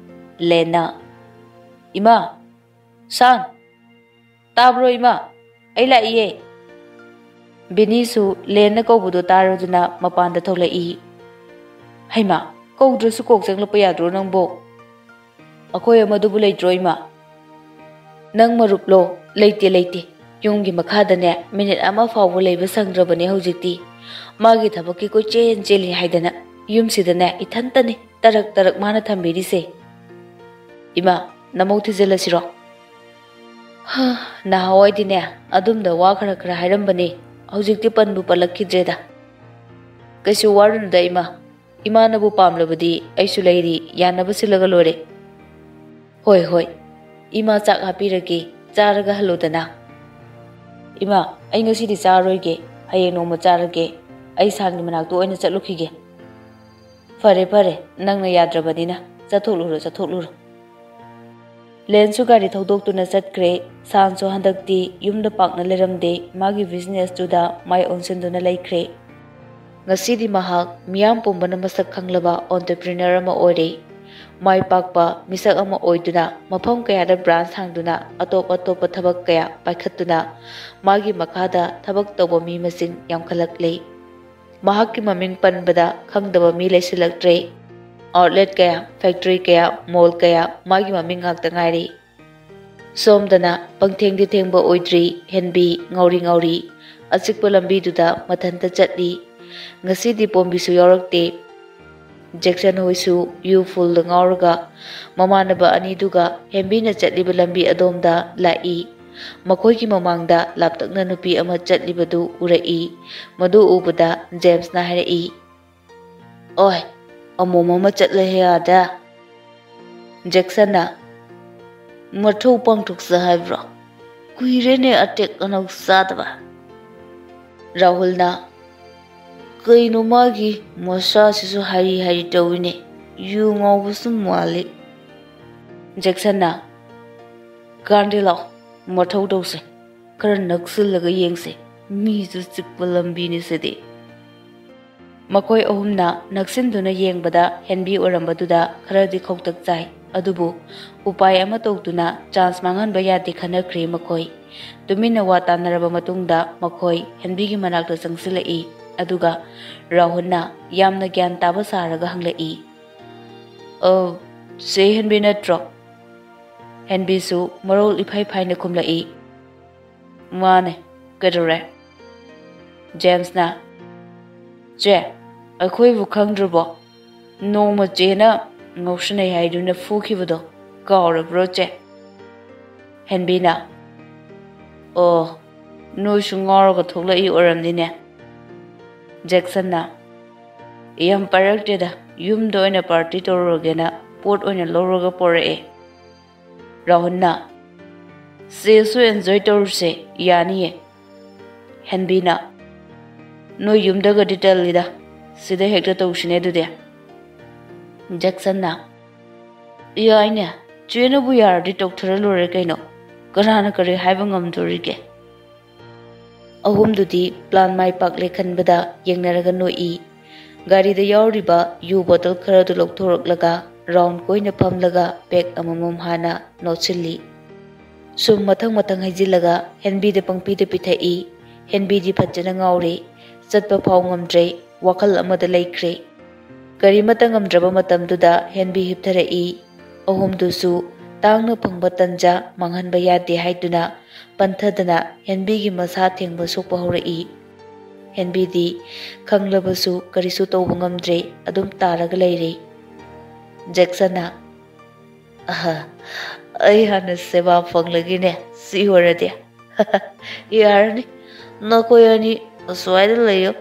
ꯂꯦꯟꯅ, "ꯏꯃꯥ, ꯁꯥꯟ, ꯇꯥꯕ꯭ꯔꯣ ꯏꯃꯥ? ꯑꯩ ꯂꯥꯛꯏꯌꯦ꯫" ꯕꯤꯅꯤꯁꯨ ꯂꯦꯟꯅ ꯀꯧꯕꯗꯨ ꯇꯥꯔꯗꯨꯅ ꯃꯄꯥꯟꯗ ꯊꯣꯛꯂꯛꯏ꯫ "ꯍꯩꯃꯥ, ꯀꯧꯗ꯭ꯔꯁꯨ ꯀꯣꯛ ꯆꯪꯂꯛꯄ ꯌꯥꯗ꯭ꯔꯣ ꯅꯪꯕꯣ?" "ꯑꯩꯈꯣꯏ ꯑꯃꯗꯨꯕꯨ ꯂꯩꯇ꯭ꯔꯣ ꯏꯃꯥ?" "ꯅꯪ ꯃꯔꯨꯞꯂꯣ? ꯂꯩꯇꯦ, ꯂꯩꯇꯦ꯫ ꯌꯨꯝꯒꯤ ꯃꯈꯥꯗꯅꯦ ꯃꯤꯅꯤꯠ ꯑꯃ ꯐꯥꯎꯕ ꯂꯩꯕ ꯁꯪꯗ꯭ꯔꯕꯅꯦ ꯍꯧꯖꯤꯛꯇꯤ꯫ ꯃꯥꯒꯤ ꯊꯕꯛꯀꯤ ꯀꯣꯏꯆꯦꯟ ꯆꯦꯜꯂꯤ ꯍꯥꯏꯗꯅ ꯌꯨꯝꯁꯤꯗꯅꯦ ꯏꯊꯟꯇꯅꯤ ꯇꯔꯛ ꯇꯔꯛ ꯃꯥꯅ ꯊꯝꯕꯤꯔꯤꯁꯦ꯫ ꯏꯃꯥ, ꯅꯃꯧ ꯊꯤꯖꯤꯜꯂꯁꯤꯔꯣ?" "ꯍꯥ, ꯅꯍꯥꯟꯋꯥꯏꯗꯤꯅꯦ ꯑꯗꯨꯝꯗ ꯋꯥ ꯈꯔ ꯈꯔ ꯍꯥꯏꯔꯝꯕꯅꯦ꯫ ꯍꯧꯖꯤꯛꯇꯤ ꯄꯟꯕꯨ ꯄꯜꯂꯛꯈꯤꯗ꯭ꯔꯦꯗ꯫" "ꯀꯩꯁꯨ ꯋꯥꯔꯨꯅꯨꯗ ꯏꯃꯥ꯫ ꯏꯃꯥꯅꯕꯨ ꯄꯥꯝꯂꯕꯗꯤ ꯑꯩꯁꯨ ꯂꯩꯔꯤ, ꯌꯥꯅꯕ ꯁꯤꯜꯂꯒ ꯂꯣꯏꯔꯦ꯫ ꯍꯣꯏ, ꯍꯣꯏ, ꯏꯃꯥ ꯆꯥꯛ ꯍꯥꯞꯄꯤꯔꯒꯦ, ꯆꯥꯔꯒ ꯍꯜꯂꯨꯗꯅ꯫ ꯏꯃꯥ, ꯑꯩ ꯉꯁꯤꯗꯤ ꯆꯥꯔꯣꯏꯒꯦ, ꯍꯌꯦꯡ ꯅꯣꯡꯃ ꯆꯥꯔꯒꯦ, ꯑꯩ ꯁꯥꯟꯒꯤ ꯃꯅꯥꯛꯇ ꯑꯣꯏꯅ ꯆꯠꯂꯨꯈꯤꯒꯦ꯫ ꯐꯔꯦ, ꯐꯔꯦ, ꯅꯪꯅ ꯌꯥꯗ꯭ꯔꯕꯅꯤꯅ ꯆꯠꯊꯣꯛꯂꯨꯔꯣ, ꯆꯠꯊꯣꯛꯂꯨꯔꯣ꯫ ꯂꯦꯟꯁꯨ ꯒꯥꯔꯤ ꯊꯧꯗꯣꯛꯇꯨꯅ ꯆꯠꯈ꯭ꯔꯦ꯫ ꯁꯥꯟꯁꯨ ꯍꯟꯗꯛꯇꯤ ꯌꯨꯝꯗ ꯄꯥꯛꯅ ꯂꯩꯔꯝꯗꯦ, ꯃꯥꯒꯤ ꯕꯤꯖꯤꯅꯦꯁꯇꯨꯗ ꯃꯥꯏ ꯑꯣꯟꯁꯤꯟꯗꯨꯅ ꯂꯩꯈ꯭ꯔꯦ꯫ ꯉꯁꯤꯗꯤ ꯃꯍꯥꯛ ꯃꯤꯌꯥꯝ ꯄꯨꯝꯕꯅ ꯃꯁꯛ ꯈꯪꯂꯕ entrepreneur ꯑꯃ ꯑꯣꯏꯔꯦ꯫ ꯃꯥꯏ ꯄꯥꯛꯄ ꯃꯤꯁꯛ ꯑꯃ ꯑꯣꯏꯗꯨꯅ ꯃꯐꯝ ꯀꯌꯥꯗ branch ꯍꯥꯡꯗꯨꯅ ꯑꯇꯣꯞ ꯑꯇꯣꯞꯄ ꯊꯕꯛ ꯀꯌꯥ ꯄꯥꯏꯈꯠꯇꯨꯅ ꯃꯥꯒꯤ ꯃꯈꯥꯗ ꯊꯕꯛ ꯇꯧꯕ ꯃꯤ ꯃꯁꯤꯡ ꯌꯥꯝꯈꯠꯂꯛꯂꯦ꯫ ꯃꯍꯥꯛꯀꯤ ꯃꯃꯤꯡ ꯄꯟꯕꯗ ꯈꯪꯗꯕ ꯃꯤ ꯂꯩꯁꯤꯜꯂꯛꯇ꯭ꯔꯦ꯫ Outlet ꯀꯌꯥ, factory ꯀꯌꯥ, mall ꯀꯌꯥ ꯃꯥꯒꯤ ꯃꯃꯤꯡ ꯉꯥꯛꯇ ꯉꯥꯏꯔꯦ꯫ ꯁꯣꯝꯗꯅ ꯄꯪꯊꯦꯡꯗꯤ ꯊꯦꯡꯕ ꯑꯣꯏꯗ꯭ꯔꯤ, ꯍꯦꯟꯕꯤ ꯉꯥꯎꯔꯤ ꯉꯥꯎꯔꯤ ꯑꯆꯤꯛꯄ ꯂꯝꯕꯤꯗꯨꯗ ꯃꯊꯟꯇ ꯆꯠꯂꯤ꯫ ꯉꯁꯤꯗꯤ ꯄꯣꯝꯕꯤꯁꯨ ꯌꯥꯎꯔꯛꯇꯦ꯫ ꯖꯦꯛꯁꯟ ꯍꯣꯏꯁꯨ ꯌꯨ ꯐꯨꯜꯗ ꯉꯥꯎꯔꯒ ꯃꯃꯥꯟꯅꯕ ꯑꯅꯤꯗꯨꯒ ꯍꯦꯟꯕꯤꯅ ꯆꯠꯂꯤꯕ ꯂꯝꯕꯤ ꯑꯗꯣꯝꯗ ꯂꯥꯛꯏ꯫ ꯃꯈꯣꯏꯒꯤ ꯃꯃꯥꯡꯗ ꯂꯥꯞꯇꯛꯅ ꯅꯨꯄꯤ ꯑꯃ ꯆꯠꯂꯤꯕꯗꯨ ꯎꯔꯛꯏ꯫ ꯃꯗꯨ ꯎꯕꯗ ꯖꯦꯝꯁꯅ ꯍꯥꯏꯔꯛꯏ, "ꯑꯣꯏ, ꯑꯃꯣꯝ ꯑꯃ ꯆꯠꯂꯦꯍꯦ ꯑꯥꯗ!" ꯖꯦꯛꯁꯟꯅ, "ꯃꯊꯧ ꯄꯥꯡꯊꯣꯛꯁꯦ ꯍꯥꯏꯕ꯭ꯔꯣ? ꯀꯨꯏꯔꯦꯅꯦ ꯑꯇꯦꯛ ꯑꯅꯧ ꯆꯥꯗꯕ꯫" ꯔꯥꯍꯨꯜꯅ, "ꯀꯩꯅꯣ ꯃꯥꯒꯤ ꯃꯁꯥꯁꯤꯁꯨ ꯍꯥꯏꯔꯤ ꯍꯥꯏꯔꯤ ꯇꯧꯏꯅꯦ, ꯌꯨ ꯉꯥꯎꯕꯁꯨ ꯃꯥꯜꯂꯤ꯫" ꯖꯦꯛꯁꯟꯅ, "ꯀꯥꯟꯗꯦ ꯂꯥꯎ, ꯃꯊꯧ ꯇꯧꯁꯦ, ꯈꯔ ꯅꯛꯁꯤꯜꯂꯒ ꯌꯦꯡꯁꯦ, ꯃꯤꯁꯨ ꯆꯤꯛꯄ ꯂꯝꯕꯤꯅꯤ ꯁꯤꯗꯤ꯫" ꯃꯈꯣꯏ ꯑꯍꯨꯝꯅ ꯅꯛꯁꯤꯟꯗꯨꯅ ꯌꯦꯡꯕꯗ ꯍꯦꯟꯕꯤ ꯑꯣꯏꯔꯝꯕꯗꯨꯗ ꯈꯔꯗꯤ ꯈꯧꯇꯛ ꯆꯥꯏ꯫ ꯑꯗꯨꯕꯨ ꯎꯄꯥꯏ ꯑꯃ ꯇꯧꯗꯨꯅ ꯆꯥꯟꯁ ꯃꯥꯡꯍꯟꯕ ꯌꯥꯗꯦ ꯈꯟꯅꯈ꯭ꯔꯦ ꯃꯈꯣꯏ꯫ ꯇꯨꯃꯤꯟꯅ ꯋꯥ ꯇꯥꯟꯅꯔꯕ ꯃꯇꯨꯡꯗ ꯃꯈꯣꯏ ꯍꯦꯟꯕꯤꯒꯤ ꯃꯅꯥꯛꯇ ꯆꯪꯁꯤꯜꯂꯛꯏ꯫ ꯑꯗꯨꯒ ꯔꯥꯍꯨꯜꯅ ꯌꯥꯝꯅ ꯒ꯭ꯌꯥꯟ ꯇꯥꯕ ꯁꯥꯔꯒ ꯍꯪꯂꯛꯏ, "ꯑ, ꯆꯦ ꯍꯦꯟꯕꯤ ꯅꯠꯇ꯭ꯔꯣ?" ꯍꯦꯟꯕꯤꯁꯨ ꯃꯔꯣꯜ ꯏꯐꯥꯏ ꯐꯥꯏꯅ ꯈꯨꯝꯂꯛꯏ, "ꯃꯥꯅꯦ, ꯀꯩꯗꯧꯔꯦ?" ꯖꯦꯝꯁꯅ, "ꯆꯦ, ꯑꯩꯈꯣꯏꯕꯨ ꯈꯪꯗ꯭ꯔꯕꯣ? ꯅꯣꯡꯃ ꯆꯦꯅ ꯉꯥꯎꯁꯤꯟꯅꯩ ꯍꯥꯏꯗꯨꯅ ꯐꯨꯈꯤꯕꯗꯣ ꯀꯥꯎꯔꯕ꯭ꯔꯣ, ꯆꯦ?" ꯍꯦꯟꯕꯤꯅ, "ꯑꯣ, ꯅꯣꯏꯁꯨ ꯉꯥꯎꯔꯒ ꯊꯣꯛꯂꯛꯏ ꯑꯣꯏꯔꯝꯅꯤꯅꯦ꯫" ꯖꯦꯛꯁꯟꯅ, "ꯌꯥꯝ ꯄꯥꯏꯔꯛꯇꯦꯗ, ꯌꯨꯝꯗ ꯑꯣꯏꯅ ꯄꯥꯔꯇꯤ ꯇꯧꯔꯨꯔꯒꯦꯅ ꯄꯣꯠ ꯑꯣꯏꯅ ꯂꯧꯔꯒ ꯄꯣꯔꯛꯑꯦ"꯫ ꯔꯥꯍꯨꯜꯅ, "ꯁꯦꯁꯨ ꯑꯦꯟꯖꯣꯏ ꯇꯧꯔꯨꯁꯦ, ꯌꯥꯅꯤꯌꯦ"꯫ ꯍꯦꯟꯕꯤꯅ, "ꯅꯣꯏ ꯌꯨꯝꯗꯒꯗꯤ ꯇꯜꯂꯤꯗ, ꯁꯤꯗ ꯍꯦꯛꯇ ꯇꯧꯁꯤꯅꯦ ꯑꯗꯨꯗꯤ"꯫ ꯖꯦꯛꯁꯟꯅ, "ꯌꯥꯏꯅꯦ, ꯆꯦꯅꯕꯨ ꯌꯥꯔꯗꯤ ꯇꯧꯊꯔ ꯂꯣꯏꯔꯦ ꯀꯩꯅꯣ, ꯀꯅꯥꯅ ꯀꯔꯤ ꯍꯥꯏꯕ ꯉꯝꯗꯣꯔꯤꯒꯦ"꯫ ꯑꯍꯨꯝꯗꯨꯗꯤ ꯄ꯭ꯂꯥꯟ ꯃꯥꯏ ꯄꯥꯛꯂꯦ ꯈꯟꯕꯗ ꯌꯦꯡꯅꯔꯒ ꯅꯣꯛꯏ꯫ ꯒꯥꯔꯤꯗ ꯌꯥꯎꯔꯤꯕ ꯌꯨ ꯕꯣꯇꯜ ꯈꯔꯗꯨ ꯂꯧꯊꯣꯔꯛꯂꯒ ꯔꯥꯎꯟ ꯀꯣꯏꯅ ꯐꯝꯂꯒ ꯄꯦꯛ ꯑꯃꯃꯝ ꯍꯥꯟꯅ ꯅꯣꯠꯁꯤꯜꯂꯤ꯫ ꯁꯨꯝ ꯃꯊꯪ ꯃꯊꯪ ꯍꯩꯖꯤꯜꯂꯒ ꯍꯦꯟꯕꯤꯗ ꯄꯪꯄꯤꯗ ꯄꯤꯊꯛꯏ꯫ ꯍꯦꯟꯕꯤꯗꯤ ꯐꯖꯅ ꯉꯥꯎꯔꯦ꯫ ꯆꯠꯄ ꯐꯥꯎ ꯉꯝꯗ꯭ꯔꯦ꯫ ꯋꯥꯈꯜ ꯑꯃꯗ ꯂꯩꯈ꯭ꯔꯦ꯫ ꯀꯔꯤꯃꯠꯇ ꯉꯝꯗ꯭ꯔꯕ ꯃꯇꯝꯗꯨꯗ ꯍꯦꯟꯕꯤ ꯍꯤꯞꯊꯔꯛꯏ꯫ ꯑꯍꯨꯝꯗꯨꯁꯨ ꯇꯥꯡꯅ ꯐꯪꯕ ꯇꯟꯖꯥ ꯃꯥꯡꯍꯟꯕ ꯌꯥꯗꯦ ꯍꯥꯏꯗꯨꯅ ꯄꯟꯊꯗꯅ ꯍꯦꯟꯕꯤꯒꯤ ꯃꯁꯥ ꯊꯦꯡꯕ ꯁꯣꯛꯄ ꯍꯧꯔꯛꯏ꯫ ꯍꯦꯟꯕꯤꯗꯤ ꯈꯪꯂꯕꯁꯨ ꯀꯔꯤꯁꯨ ꯇꯧꯕ ꯉꯝꯗ꯭ꯔꯦ, ꯑꯗꯨꯝ ꯇꯥꯔꯒ ꯂꯩꯔꯦ꯫ ꯖꯦꯛꯁꯟꯅ, "ꯑꯍ, ꯑꯩ ꯍꯥꯟꯅ ꯁꯦꯕꯥ ꯐꯪꯂꯒꯦꯅꯦ, ꯁꯤ ꯑꯣꯏꯔꯗꯤ"꯫ "ꯌꯥꯔꯅꯤ, ꯅꯈꯣꯏ ꯑꯅꯤ ꯑꯁ꯭ꯋꯥꯏꯗ ꯂꯩꯌꯣ"꯫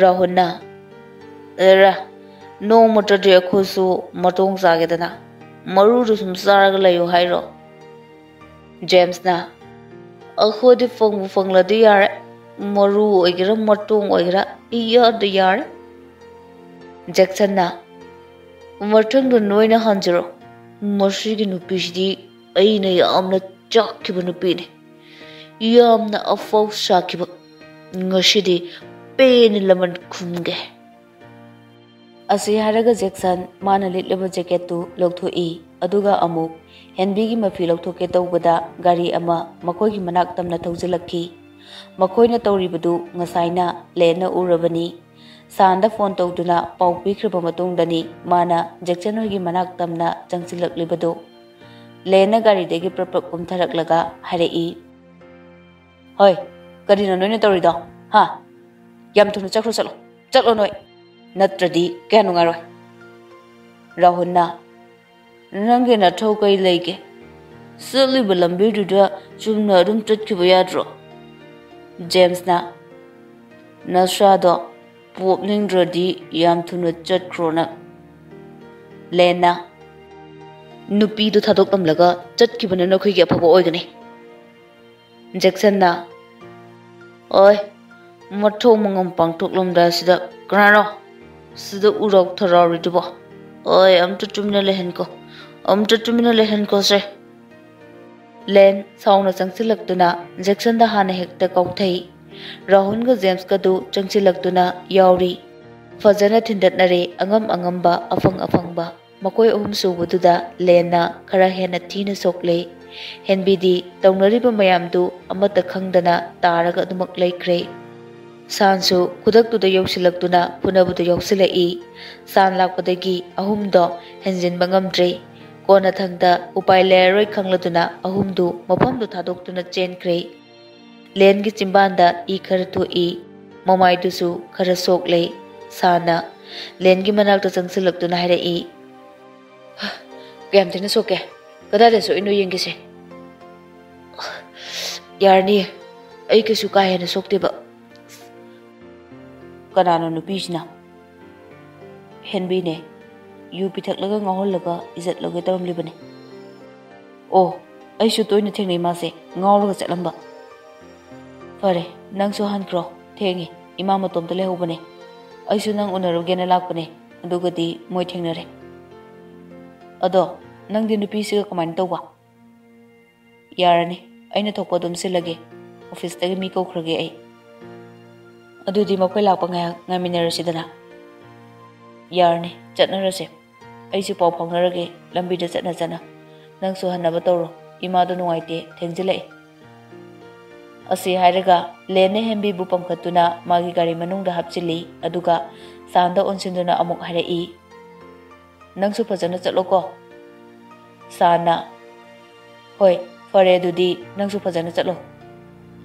ꯔꯥꯍꯨꯜꯅ, "ꯑꯦꯔꯥ, ꯅꯣꯡꯃꯇꯗꯤ ꯑꯩꯈꯣꯏꯁꯨ ꯃꯇꯣꯡ ꯆꯥꯒꯦꯗꯅ, ꯃꯔꯨꯗꯨ ꯁꯨꯝ ꯆꯥꯔꯒ ꯂꯩꯌꯨ ꯍꯥꯏꯔꯣ?" ꯖꯦꯝꯁꯅ, "ꯑꯩꯈꯣꯏꯗꯤ ꯐꯪꯕꯨ ꯐꯪꯂꯗꯤ ꯌꯥꯔꯦ, ꯃꯔꯨ ꯑꯣꯏꯒꯦꯔꯥ ꯃꯇꯣꯡ ꯑꯣꯏꯒꯦꯔꯥ, ꯏꯌꯥꯗ ꯌꯥꯔꯦ"꯫ ꯖꯦꯛꯁꯟꯅ, "ꯃꯊꯪꯗ ꯅꯣꯏꯅ ꯍꯟꯖꯔꯣ, ꯃꯁꯤꯒꯤ ꯅꯨꯄꯤꯁꯤꯗꯤ ꯑꯩꯅ ꯌꯥꯝꯅ ꯆꯥꯛꯈꯤꯕ ꯅꯨꯄꯤꯅꯤ, ꯌꯥꯝꯅ ꯑꯐꯥꯎ ꯁꯥꯈꯤꯕ, ꯉꯁꯤꯗꯤ ꯄꯦꯟꯅ ꯂꯃꯟ ꯈꯨꯝꯒꯦ"꯫ ꯑꯁꯤ ꯍꯥꯏꯔꯒ ꯖꯦꯛꯁꯟ ꯃꯥꯅ ꯂꯤꯠꯂꯤꯕ ꯖꯦꯀꯦꯠꯇꯨ ꯂꯧꯊꯣꯛꯏ, ꯑꯗꯨꯒ ꯑꯃꯨꯛ ꯍꯦꯟꯕꯤꯒꯤ ꯃꯐꯤ ꯂꯧꯊꯣꯛꯀꯦ ꯇꯧꯕꯗ ꯒꯥꯔꯤ ꯑꯃ ꯃꯈꯣꯏꯒꯤ ꯃꯅꯥꯛ ꯇꯝꯅ ꯊꯧꯖꯤꯜꯂꯛꯈꯤ꯫ ꯃꯈꯣꯏꯅ ꯇꯧꯔꯤꯕꯗꯨ ꯉꯁꯥꯏꯅ ꯂꯦꯟꯅ ꯎꯔꯕꯅꯤ꯫ ꯁꯥꯟꯗ ꯐꯣꯟ ꯇꯧꯗꯨꯅ ꯄꯥꯎ ꯄꯤꯈ꯭ꯔꯕ ꯃꯇꯨꯡꯗꯅꯤ ꯃꯥꯅ ꯖꯦꯛꯁꯟ ꯍꯣꯏꯒꯤ ꯃꯅꯥꯛ ꯇꯝꯅ ꯆꯪꯁꯤꯜꯂꯛꯂꯤꯕꯗꯨ꯫ ꯂꯦꯟꯅ ꯒꯥꯔꯤꯗꯒꯤ ꯄ꯭ꯔꯞ ꯄ꯭ꯔꯞ ꯀꯨꯝꯊꯔꯛꯂꯒ ꯍꯥꯏꯔꯛꯏ, "ꯍꯣꯏ, ꯀꯔꯤꯅꯣ ꯅꯣꯏꯅ ꯇꯧꯔꯤꯗꯣ? ꯍꯥ? ꯌꯥꯝ ꯊꯨꯅ ꯆꯠꯈ꯭ꯔꯣ, ꯆꯠꯂꯣ, ꯆꯠꯂꯣ ꯅꯣꯏ, ꯅꯠꯇ꯭ꯔꯗꯤ ꯀꯌꯥ ꯅꯨꯡꯉꯥꯏꯔꯣꯏ"꯫ ꯔꯥꯍꯨꯜꯅ, "ꯅꯪꯒꯤ ꯅꯊꯧ ꯀꯩ ꯂꯩꯒꯦ? ꯆꯠꯂꯤꯕ ꯂꯝꯕꯤꯗꯨꯗ ꯆꯨꯝꯅ ꯑꯗꯨꯝ ꯆꯠꯈꯤꯕ ꯌꯥꯗ꯭ꯔꯣ?" ꯖꯦꯝꯁꯅ, "ꯅꯁꯥꯗꯣ "ꯄꯣꯛꯅꯤꯡꯗ꯭ꯔꯗꯤ ꯌꯥꯝ ꯊꯨꯅ ꯆꯠꯈ꯭ꯔꯣ ꯅꯪ꯫" ꯂꯦꯟꯅ, "ꯅꯨꯄꯤꯗꯨ ꯊꯥꯗꯣꯛꯂꯝꯂꯒ ꯆꯠꯈꯤꯕꯅ ꯅꯈꯣꯏꯒꯤ ꯑꯐꯕ ꯑꯣꯏꯒꯅꯤ꯫" ꯖꯦꯛꯁꯟꯅ, "ꯑꯣꯏ, ꯃꯊꯧ ꯃꯉꯝ ꯄꯥꯡꯊꯣꯛꯂꯝꯗꯥꯏꯁꯤꯗ ꯀꯅꯥꯅꯣ ꯁꯤꯗ ꯎꯔꯥꯎ ꯊꯔꯥꯎꯔꯤꯗꯨꯕꯣ? ꯑꯣꯏ, ꯑꯝꯇ ꯇꯨꯃꯤꯟꯅ ꯂꯩꯍꯟꯈꯣ, ꯑꯝꯇ ꯇꯨꯃꯤꯟꯅ ꯂꯩꯍꯟꯈꯣꯁꯦ꯫" ꯂꯦꯟ ꯁꯥꯎꯅ ꯆꯪꯁꯤꯜꯂꯛꯇꯨꯅ ꯖꯦꯛꯁꯟꯗ ꯍꯥꯟꯅ ꯍꯦꯛꯇ ꯀꯥꯎꯊꯩ꯫ ꯔꯥꯍꯨꯜꯒ ꯖꯦꯝꯁꯀꯗꯨ ꯆꯪꯁꯤꯜꯂꯛꯇꯨꯅ ꯌꯥꯎꯔꯤ꯫ ꯐꯖꯅ ꯊꯤꯟꯗꯠꯅꯔꯦ ꯑꯉꯝ ꯑꯉꯝꯕ, ꯑꯐꯪ ꯑꯐꯪꯕ꯫ ꯃꯈꯣꯏ ꯑꯍꯨꯝ ꯁꯨꯕꯗꯨꯗ ꯂꯦꯟꯅ ꯈꯔ ꯍꯦꯟꯅ ꯊꯤꯅ ꯁꯣꯛꯂꯦ꯫ ꯍꯦꯟꯕꯤꯗꯤ ꯇꯧꯅꯔꯤꯕ ꯃꯌꯥꯝꯗꯨ ꯑꯃꯠꯇ ꯈꯪꯗꯅ ꯇꯥꯔꯒ ꯑꯗꯨꯃꯛ ꯂꯩꯈ꯭ꯔꯦ꯫ ꯁꯥꯟꯁꯨ ꯈꯨꯗꯛꯇꯨꯗ ꯌꯧꯁꯤꯜꯂꯛꯇꯨꯅ ꯐꯨꯅꯕꯗꯨ ꯌꯥꯎꯁꯤꯜꯂꯛꯏ꯫ ꯁꯥꯟ ꯂꯥꯛꯄꯗꯒꯤ ꯑꯍꯨꯝꯗꯣ ꯍꯦꯟꯖꯤꯟꯕ ꯉꯝꯗ꯭ꯔꯦ꯫ ꯀꯣꯟꯅꯊꯪꯗ ꯎꯄꯥꯏ ꯂꯩꯔꯔꯣꯏ ꯈꯪꯂꯗꯨꯅ ꯑꯍꯨꯝꯗꯨ ꯃꯐꯝꯗꯨ ꯊꯥꯗꯣꯛꯇꯨꯅ ꯆꯦꯟꯈ꯭ꯔꯦ꯫ ꯂꯦꯟꯒꯤ ꯆꯤꯝꯕꯥꯟꯗ ꯏ ꯈꯔ ꯊꯣꯛꯏ, ꯃꯃꯥꯏꯗꯨꯁꯨ ꯈꯔ ꯁꯣꯛꯂꯦ꯫ ꯁꯥꯟꯅ ꯂꯦꯟꯒꯤ ꯃꯅꯥꯛꯇ ꯆꯪꯁꯤꯜꯂꯛꯇꯨꯅ ꯍꯥꯏꯔꯛꯏ, "ꯀꯌꯥꯝ ꯊꯤꯅ ꯁꯣꯛꯀꯦ? ꯀꯗꯥꯏꯗ ꯁꯣꯛꯏꯅꯣ ꯌꯦꯡꯒꯦꯁꯦ꯫" "ꯌꯥꯔꯅꯤ, ꯑꯩ ꯀꯩꯁꯨ ꯀꯥ ꯍꯦꯟꯅ ꯁꯣꯛꯇꯦꯕ꯫" "ꯀꯅꯥꯅꯣ ꯅꯨꯄꯤꯁꯤꯅ?" "ꯍꯦꯟꯕꯤꯅꯦ꯫ ꯌꯨ ꯄꯤꯊꯛꯂꯒ ꯉꯥꯎꯍꯜꯂꯒ ꯏꯖꯠ ꯂꯧꯒꯦ ꯇꯧꯔꯝꯂꯤꯕꯅꯦ꯫" "ꯑꯣ, ꯑꯩꯁꯨ ꯇꯣꯏꯅ ꯊꯦꯡꯅꯩ ꯃꯥꯁꯦ, ꯉꯥꯎꯔꯒ ꯆꯠꯂꯝꯕ꯫" "ꯐꯔꯦ, ꯅꯪꯁꯨ ꯍꯟꯈ꯭ꯔꯣ, ꯊꯦꯡꯉꯦ, ꯏꯃꯥ ꯃꯇꯣꯝꯇ ꯂꯩꯍꯧꯕꯅꯦ꯫ ꯑꯩꯁꯨ ꯅꯪ ꯎꯅꯔꯨꯒꯦꯅ ꯂꯥꯛꯄꯅꯦ, ꯑꯗꯨꯒꯗꯤ ꯃꯣꯏ ꯊꯦꯡꯅꯔꯦ꯫ ꯑꯗꯣ ꯅꯪꯗꯤ ꯅꯨꯄꯤꯁꯤꯒ ꯀꯃꯥꯏꯅ ꯇꯧꯕ?" "ꯌꯥꯔꯅꯤ, ꯑꯩꯅ ꯊꯣꯛꯄ ꯑꯗꯨꯝ ꯁꯤꯜꯂꯒꯦ꯫ ꯑꯣꯐꯤꯁꯇꯒꯤ ꯃꯤ ꯀꯧꯈ꯭ꯔꯒꯦ ꯑꯩ꯫" "ꯑꯗꯨꯗꯤ ꯃꯈꯣꯏ ꯂꯥꯛꯄ ꯉꯥꯏꯍꯥꯛ ꯉꯥꯏꯃꯤꯟꯅꯔꯁꯤꯗꯅ꯫" "ꯌꯥꯔꯅꯤ, ꯆꯠꯅꯔꯁꯦ꯫ ꯑꯩꯁꯨ ꯄꯥꯎ ꯐꯥꯎꯅꯔꯒꯦ, ꯂꯝꯕꯤꯗ ꯆꯠꯅ ꯆꯠꯅ꯫ ꯅꯪꯁꯨ ꯍꯟꯅꯕ ꯇꯧꯔꯣ, ꯏꯃꯥꯗꯣ ꯅꯨꯡꯉꯥꯏꯇꯦ, ꯊꯦꯡꯖꯤꯜꯂꯛꯑꯦ꯫" ꯑꯁꯤ ꯍꯥꯏꯔꯒ ꯂꯦꯟꯅ ꯍꯦꯟꯕꯤꯕꯨ ꯄꯝꯈꯠꯇꯨꯅ ꯃꯥꯒꯤ ꯒꯥꯔꯤ ꯃꯅꯨꯡꯗ ꯍꯥꯞꯆꯤꯜꯂꯤ, ꯑꯗꯨꯒ ꯁꯥꯟꯗ ꯑꯣꯟꯁꯤꯟꯗꯨꯅ ꯑꯃꯨꯛ ꯍꯥꯏꯔꯛꯏ, "ꯅꯪꯁꯨ ꯐꯖꯅ ꯆꯠꯂꯣꯀꯣ꯫" ꯁꯥꯟꯅ, "ꯍꯣꯏ, ꯐꯔꯦ, ꯑꯗꯨꯗꯤ ꯅꯪꯁꯨ ꯐꯖꯅ ꯆꯠꯂꯣ꯫"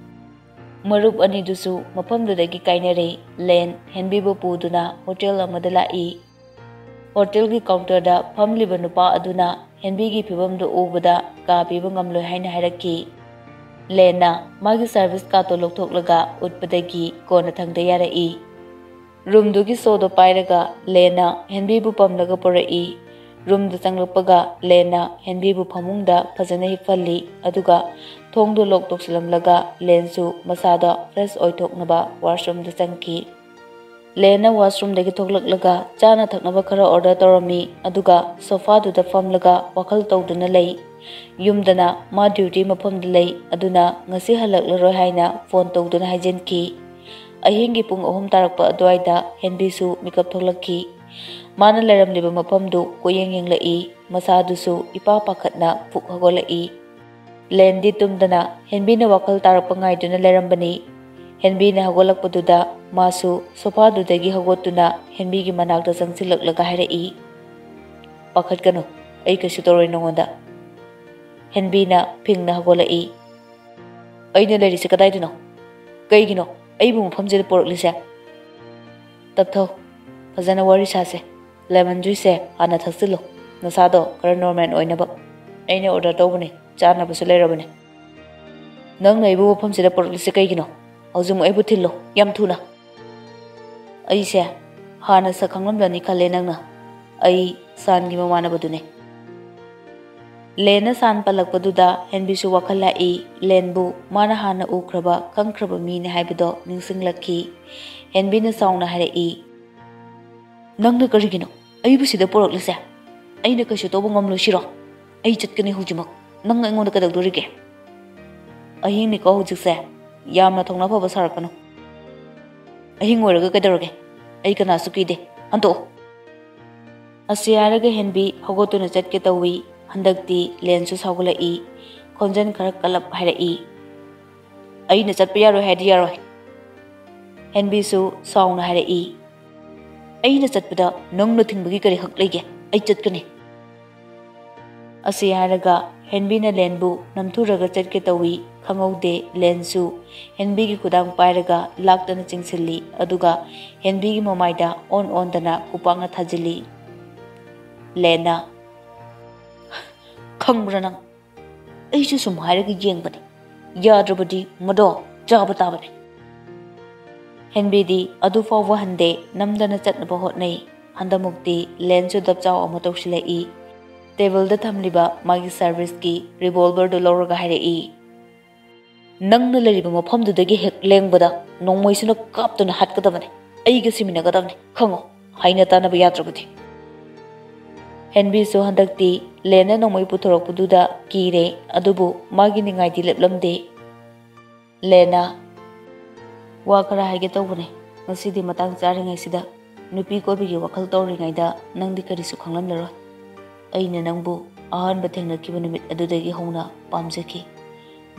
ꯃꯔꯨꯞ ꯑꯅꯤꯗꯨꯁꯨ ꯃꯐꯝꯗꯨꯗꯒꯤ ꯀꯥꯏꯅꯔꯦ꯫ ꯂꯦꯟ ꯍꯦꯟꯕꯤꯕꯨ ꯄꯨꯗꯨꯅ ꯍꯣꯇꯦꯜ ꯑꯃꯗ ꯂꯥꯛꯏ꯫ ꯍꯣꯇꯦꯜꯒꯤ ꯀꯥꯎꯟꯇꯔꯗ ꯐꯝꯂꯤꯕ ꯅꯨꯄꯥ ꯑꯗꯨꯅ ꯍꯦꯟꯕꯤꯒꯤ ꯐꯤꯕꯝꯗꯨ ꯎꯕꯗ ꯀꯥ ꯄꯤꯕ ꯉꯝꯂꯣꯏ ꯍꯥꯏꯅ ꯍꯥꯏꯔꯛꯈꯤ꯫ ꯂꯦꯟꯅ ꯃꯥꯒꯤ ꯁꯥꯔꯚꯤꯁ ꯀꯥꯔꯗꯇꯨ ꯂꯧꯊꯣꯛꯂꯒ ꯎꯠꯄꯗꯒꯤ ꯀꯣꯟꯅꯊꯪꯗ ꯌꯥꯔꯛꯏ꯫ ꯔꯨꯝꯗꯨꯒꯤ ꯁꯣꯗꯣ ꯄꯥꯏꯔꯒ ꯂꯦꯟꯅ ꯍꯦꯟꯕꯤꯕꯨ ꯄꯝꯂꯒ ꯄꯨꯔꯛꯏ꯫ ꯔꯨꯝꯗ ꯆꯪꯂꯛꯄꯒ ꯂꯦꯟꯅ ꯍꯦꯟꯕꯤꯕꯨ ꯐꯃꯨꯡꯗ ꯐꯖꯅ ꯍꯤꯞꯍꯜꯂꯤ, ꯑꯗꯨꯒ ꯊꯣꯡꯗꯨ ꯂꯣꯛ ꯇꯧꯁꯤꯜꯂꯝꯂꯒ ꯂꯦꯟꯁꯨ ꯃꯁꯥꯗꯣ ꯐ꯭ꯔꯦꯁ ꯑꯣꯏꯊꯣꯛꯅꯕ ꯋꯥꯁꯔꯨꯝꯗ ꯆꯪꯈꯤ꯫ ꯂꯦꯟꯅ ꯋꯥꯁꯔꯨꯝꯗꯒꯤ ꯊꯣꯛꯂꯛꯂꯒ ꯆꯥꯅ ꯊꯛꯅꯕ ꯈꯔ ꯑꯣꯔꯗꯔ ꯇꯧꯔꯝꯃꯤ, ꯑꯗꯨꯒ ꯁꯣꯐꯥꯗꯨꯗ ꯐꯝꯂꯒ ꯋꯥꯈꯜ ꯇꯧꯗꯨꯅ ꯂꯩ꯫ ꯌꯨꯝꯗꯅ ꯃꯥ ꯗ꯭ꯌꯨꯇꯤ ꯃꯐꯝꯗ ꯂꯩ, ꯑꯗꯨꯅ ꯉꯁꯤ ꯍꯜꯂꯛꯂꯔꯣꯏ ꯍꯥꯏꯅ ꯐꯣꯟ ꯇꯧꯗꯨꯅ ꯍꯥꯏꯖꯤꯟꯈꯤ꯫ ꯑꯍꯤꯡꯒꯤ ꯄꯨꯡ ꯑꯍꯨꯝ ꯇꯥꯔꯛꯄ ꯑꯗꯨꯋꯥꯏꯗ ꯍꯦꯟꯕꯤꯁꯨ ꯃꯤꯀꯞ ꯊꯣꯛꯂꯛꯈꯤ꯫ ꯃꯥꯅ ꯂꯩꯔꯝꯂꯤꯕ ꯃꯐꯝꯗꯨ ꯀꯣꯏꯌꯦꯡ ꯌꯦꯡꯂꯛꯏ꯫ ꯃꯁꯥꯗꯨꯁꯨ ꯏꯄꯥ ꯄꯥꯈꯠꯅ ꯐꯨꯛ ꯍꯧꯒꯠꯂꯛꯏ꯫ ꯂꯦꯟꯗꯤ ꯇꯨꯝꯗꯅ ꯍꯦꯟꯕꯤꯅ ꯋꯥꯈꯜ ꯇꯥꯔꯛꯄ ꯉꯥꯏꯗꯨꯅ ꯂꯩꯔꯝꯕꯅꯤ꯫ ꯍꯦꯟꯕꯤꯅ ꯍꯧꯒꯠꯂꯛꯄꯗꯨꯗ ꯃꯥꯁꯨ ꯁꯣꯐꯥꯗꯨꯗꯒꯤ ꯍꯧꯒꯠꯇꯨꯅ ꯍꯦꯟꯕꯤꯒꯤ ꯃꯅꯥꯛꯇ ꯆꯪꯁꯤꯜꯂꯛꯂꯒ ꯍꯥꯏꯔꯛꯏ, "ꯄꯥꯈꯠꯀꯅꯨ, ꯑꯩ ꯀꯩꯁꯨ ꯇꯧꯔꯣꯏ ꯅꯉꯣꯟꯗ꯫" ꯍꯦꯟꯕꯤꯅ ꯐꯤꯡꯅ ꯍꯧꯒꯠꯂꯛꯏ꯫ "ꯑꯩꯅ ꯂꯩꯔꯤꯁꯦ ꯀꯗꯥꯏꯗꯅꯣ? ꯀꯩꯒꯤꯅꯣ ꯑꯩꯕꯨ ꯃꯐꯝꯁꯤꯗ ꯄꯨꯔꯛꯂꯤꯁꯦ?" "ꯇꯞꯊꯧ, ꯐꯖꯅ ꯋꯥꯔꯤ ꯁꯥꯁꯦ꯫ ꯂꯦꯃꯟ ꯖꯨꯏꯁꯁꯦ ꯍꯥꯟꯅ ꯊꯛꯆꯤꯜꯂꯨ, ꯅꯁꯥꯗꯣ ꯈꯔ ꯅꯣꯔꯃꯦꯜ ꯑꯣꯏꯅꯕ꯫ ꯑꯩꯅ ꯑꯣꯔꯗꯔ ꯇꯧꯕꯅꯦ, ꯆꯥꯅꯕꯁꯨ ꯂꯩꯔꯕꯅꯦ꯫" "ꯅꯪꯅ ꯑꯩꯕꯨ ꯃꯐꯝꯁꯤꯗ ꯄꯨꯔꯛꯂꯤꯁꯦ ꯀꯩꯒꯤꯅꯣ? ꯍꯧꯖꯤꯛꯃꯛ ꯑꯩꯕꯨ ꯊꯤꯜꯂꯣ, ꯌꯥꯝ ꯊꯨꯅ꯫" "ꯑꯩꯁꯦ ꯍꯥꯟꯅ ꯁꯛ ꯈꯪꯂꯝꯂꯅꯤ ꯈꯜꯂꯦ ꯅꯪꯅ꯫ ꯑꯩ ꯁꯥꯟꯒꯤ ꯃꯃꯥꯟꯅꯕꯗꯨꯅꯦ꯫" ꯂꯦꯟꯅ ꯁꯥꯟ ꯄꯜꯂꯛꯄꯗꯨꯗ ꯍꯦꯟꯕꯤꯁꯨ ꯋꯥꯈꯜ ꯂꯥꯛꯏ꯫ ꯂꯦꯟꯕꯨ ꯃꯥꯅ ꯍꯥꯟꯅ ꯎꯈ꯭ꯔꯕ, ꯈꯪꯈ꯭ꯔꯕ ꯃꯤꯅꯦ ꯍꯥꯏꯕꯗꯣ ꯅꯤꯡꯁꯤꯡꯂꯛꯈꯤ꯫ ꯍꯦꯟꯕꯤꯅ ꯁꯥꯎꯅ ꯍꯥꯏꯔꯛꯏ, "ꯅꯪꯅ ꯀꯔꯤꯒꯤꯅꯣ ꯑꯩꯕꯨ ꯁꯤꯗ ꯄꯨꯔꯛꯂꯤꯁꯦ? ꯑꯩꯅ ꯀꯩꯁꯨ ꯇꯧꯕ ꯉꯝꯂꯣꯏ ꯁꯤꯔꯣ? ꯑꯩ ꯆꯠꯀꯅꯤ ꯍꯧꯖꯤꯛꯃꯛ꯫ ꯅꯪ ꯑꯩꯉꯣꯟꯗ ꯀꯩꯗꯧꯗꯣꯔꯤꯒꯦ? ꯑꯍꯤꯡꯅꯤꯀꯣ ꯍꯧꯖꯤꯛꯁꯦ, ꯌꯥꯝꯅ ꯊꯧꯅꯥ ꯐꯕ ꯁꯥꯔꯛꯀꯅꯨ꯫ ꯑꯍꯤꯡ ꯑꯣꯏꯔꯒ ꯀꯩꯗꯧꯔꯒꯦ? ꯑꯩ ꯀꯅꯥꯁꯨ ꯀꯤꯗꯦ꯫ ꯍꯟꯗꯣꯛꯑꯣ꯫" ꯑꯁꯤ ꯍꯥꯏꯔꯒ ꯍꯦꯟꯕꯤ ꯍꯧꯒꯠꯇꯨꯅ ꯆꯠꯀꯦ ꯇꯧꯏ꯫ ꯍꯟꯗꯛꯇꯤ ꯂꯦꯟꯁꯨ ꯁꯥꯎꯒꯠꯂꯛꯏ꯫ ꯈꯣꯟꯖꯦꯜ ꯈꯔ ꯀꯜꯂꯞ ꯍꯥꯏꯔꯛꯏ, "ꯑꯩꯅ ꯆꯠꯄ ꯌꯥꯔꯣꯏ ꯍꯥꯏꯗꯤ ꯌꯥꯔꯣꯏ꯫" ꯍꯦꯟꯕꯤꯁꯨ ꯁꯥꯎꯅ ꯍꯥꯏꯔꯛꯏ, "ꯑꯩꯅ ꯆꯠꯄꯗ ꯅꯪꯅ ꯊꯤꯡꯕꯒꯤ ꯀꯔꯤ ꯍꯛ ꯂꯩꯒꯦ? ꯑꯩ ꯆꯠꯀꯅꯤ꯫" ꯑꯁꯤ ꯍꯥꯏꯔꯒ ꯍꯦꯟꯕꯤꯅ ꯂꯦꯟꯕꯨ ꯅꯝꯊꯨꯔꯒ ꯆꯠꯀꯦ ꯇꯧꯏ꯫ ꯈꯪꯍꯧꯗꯦ, ꯂꯦꯟꯁꯨ ꯍꯦꯟꯕꯤꯒꯤ ꯈꯨꯗꯥꯡ ꯄꯥꯏꯔꯒ ꯂꯥꯛꯇꯅ ꯆꯤꯡꯁꯤꯜꯂꯤ, ꯑꯗꯨꯒ ꯍꯦꯟꯕꯤꯒꯤ ꯃꯃꯥꯏꯗ ꯑꯣꯟ ꯑꯣꯟꯗꯅ ꯈꯨꯄꯥꯛꯅ ꯊꯥꯖꯤꯜꯂꯤ꯫ ꯂꯦꯟꯅ, "ꯈꯪꯕ꯭ꯔꯥ ꯅꯪ? ꯑꯩꯁꯨ ꯁꯨꯝ ꯍꯥꯏꯔꯒ ꯌꯦꯡꯕꯅꯤ, ꯌꯥꯗ꯭ꯔꯕꯗꯤ ꯃꯗꯣ ꯆꯥꯕ ꯇꯥꯕꯅꯤ꯫" ꯍꯦꯟꯕꯤꯗꯤ ꯑꯗꯨ ꯐꯥꯎꯕ ꯍꯟꯗꯦ, ꯅꯝꯗꯅ ꯆꯠꯅꯕ ꯍꯣꯠꯅꯩ꯫ ꯍꯟꯗꯛꯃꯨꯛꯇꯤ ꯂꯦꯟꯁꯨ ꯗꯞꯆꯥꯎ ꯑꯃ ꯇꯧꯁꯤꯜꯂꯛꯏ꯫ ꯇꯦꯕꯜꯗ ꯊꯝꯂꯤꯕ ꯃꯥꯒꯤ ꯁꯥꯔꯚꯤꯁꯀꯤ ꯔꯤꯚꯣꯜꯚꯔꯗꯨ ꯂꯧꯔꯒ ꯍꯥꯏꯔꯛꯏ, "ꯅꯪꯅ ꯂꯩꯔꯤꯕ ꯃꯐꯝꯗꯨꯗꯒꯤ ꯍꯦꯛ ꯂꯦꯡꯕꯗ ꯅꯣꯡꯃꯩꯁꯤꯅ ꯀꯥꯞꯇꯨꯅ ꯍꯥꯠꯀꯗꯕꯅꯤ꯫ ꯑꯩꯒ ꯁꯤꯃꯤꯟꯅꯒꯗꯕꯅꯤ, ꯈꯪꯉꯣ, ꯍꯥꯏꯅ ꯇꯥꯅꯕ ꯌꯥꯗ꯭ꯔꯕꯗꯤ꯫" ꯍꯦꯟꯕꯤꯁꯨ ꯍꯟꯗꯛꯇꯤ ꯂꯦꯟꯅ ꯅꯣꯡꯃꯩ ꯄꯨꯊꯣꯔꯛꯄꯗꯨꯗ ꯀꯤꯔꯦ, ꯑꯗꯨꯕꯨ ꯃꯥꯒꯤ ꯅꯤꯡꯉꯥꯏꯗꯤ ꯂꯦꯞꯂꯝꯗꯦ꯫ "ꯂꯦꯅꯥ, ꯋꯥ ꯈꯔ ꯍꯥꯏꯒꯦ ꯇꯧꯕꯅꯦ꯫ ꯉꯁꯤꯗꯤ ꯃꯇꯥꯡ ꯆꯥꯔꯤꯉꯩꯁꯤꯗ꯫ ꯅꯨꯄꯤ ꯀꯣꯏꯕꯒꯤ ꯋꯥꯈꯜ ꯇꯧꯔꯤꯉꯩꯗ ꯅꯪꯗꯤ ꯀꯔꯤꯁꯨ ꯈꯪꯂꯝꯂꯔꯣꯏ꯫ ꯑꯩꯅ ꯅꯪꯕꯨ ꯑꯍꯥꯟꯕ ꯊꯦꯡꯅꯈꯤꯕ ꯅꯨꯃꯤꯠ ꯑꯗꯨꯗꯒꯤ ꯍꯧꯅ ꯄꯥꯝꯖꯈꯤ꯫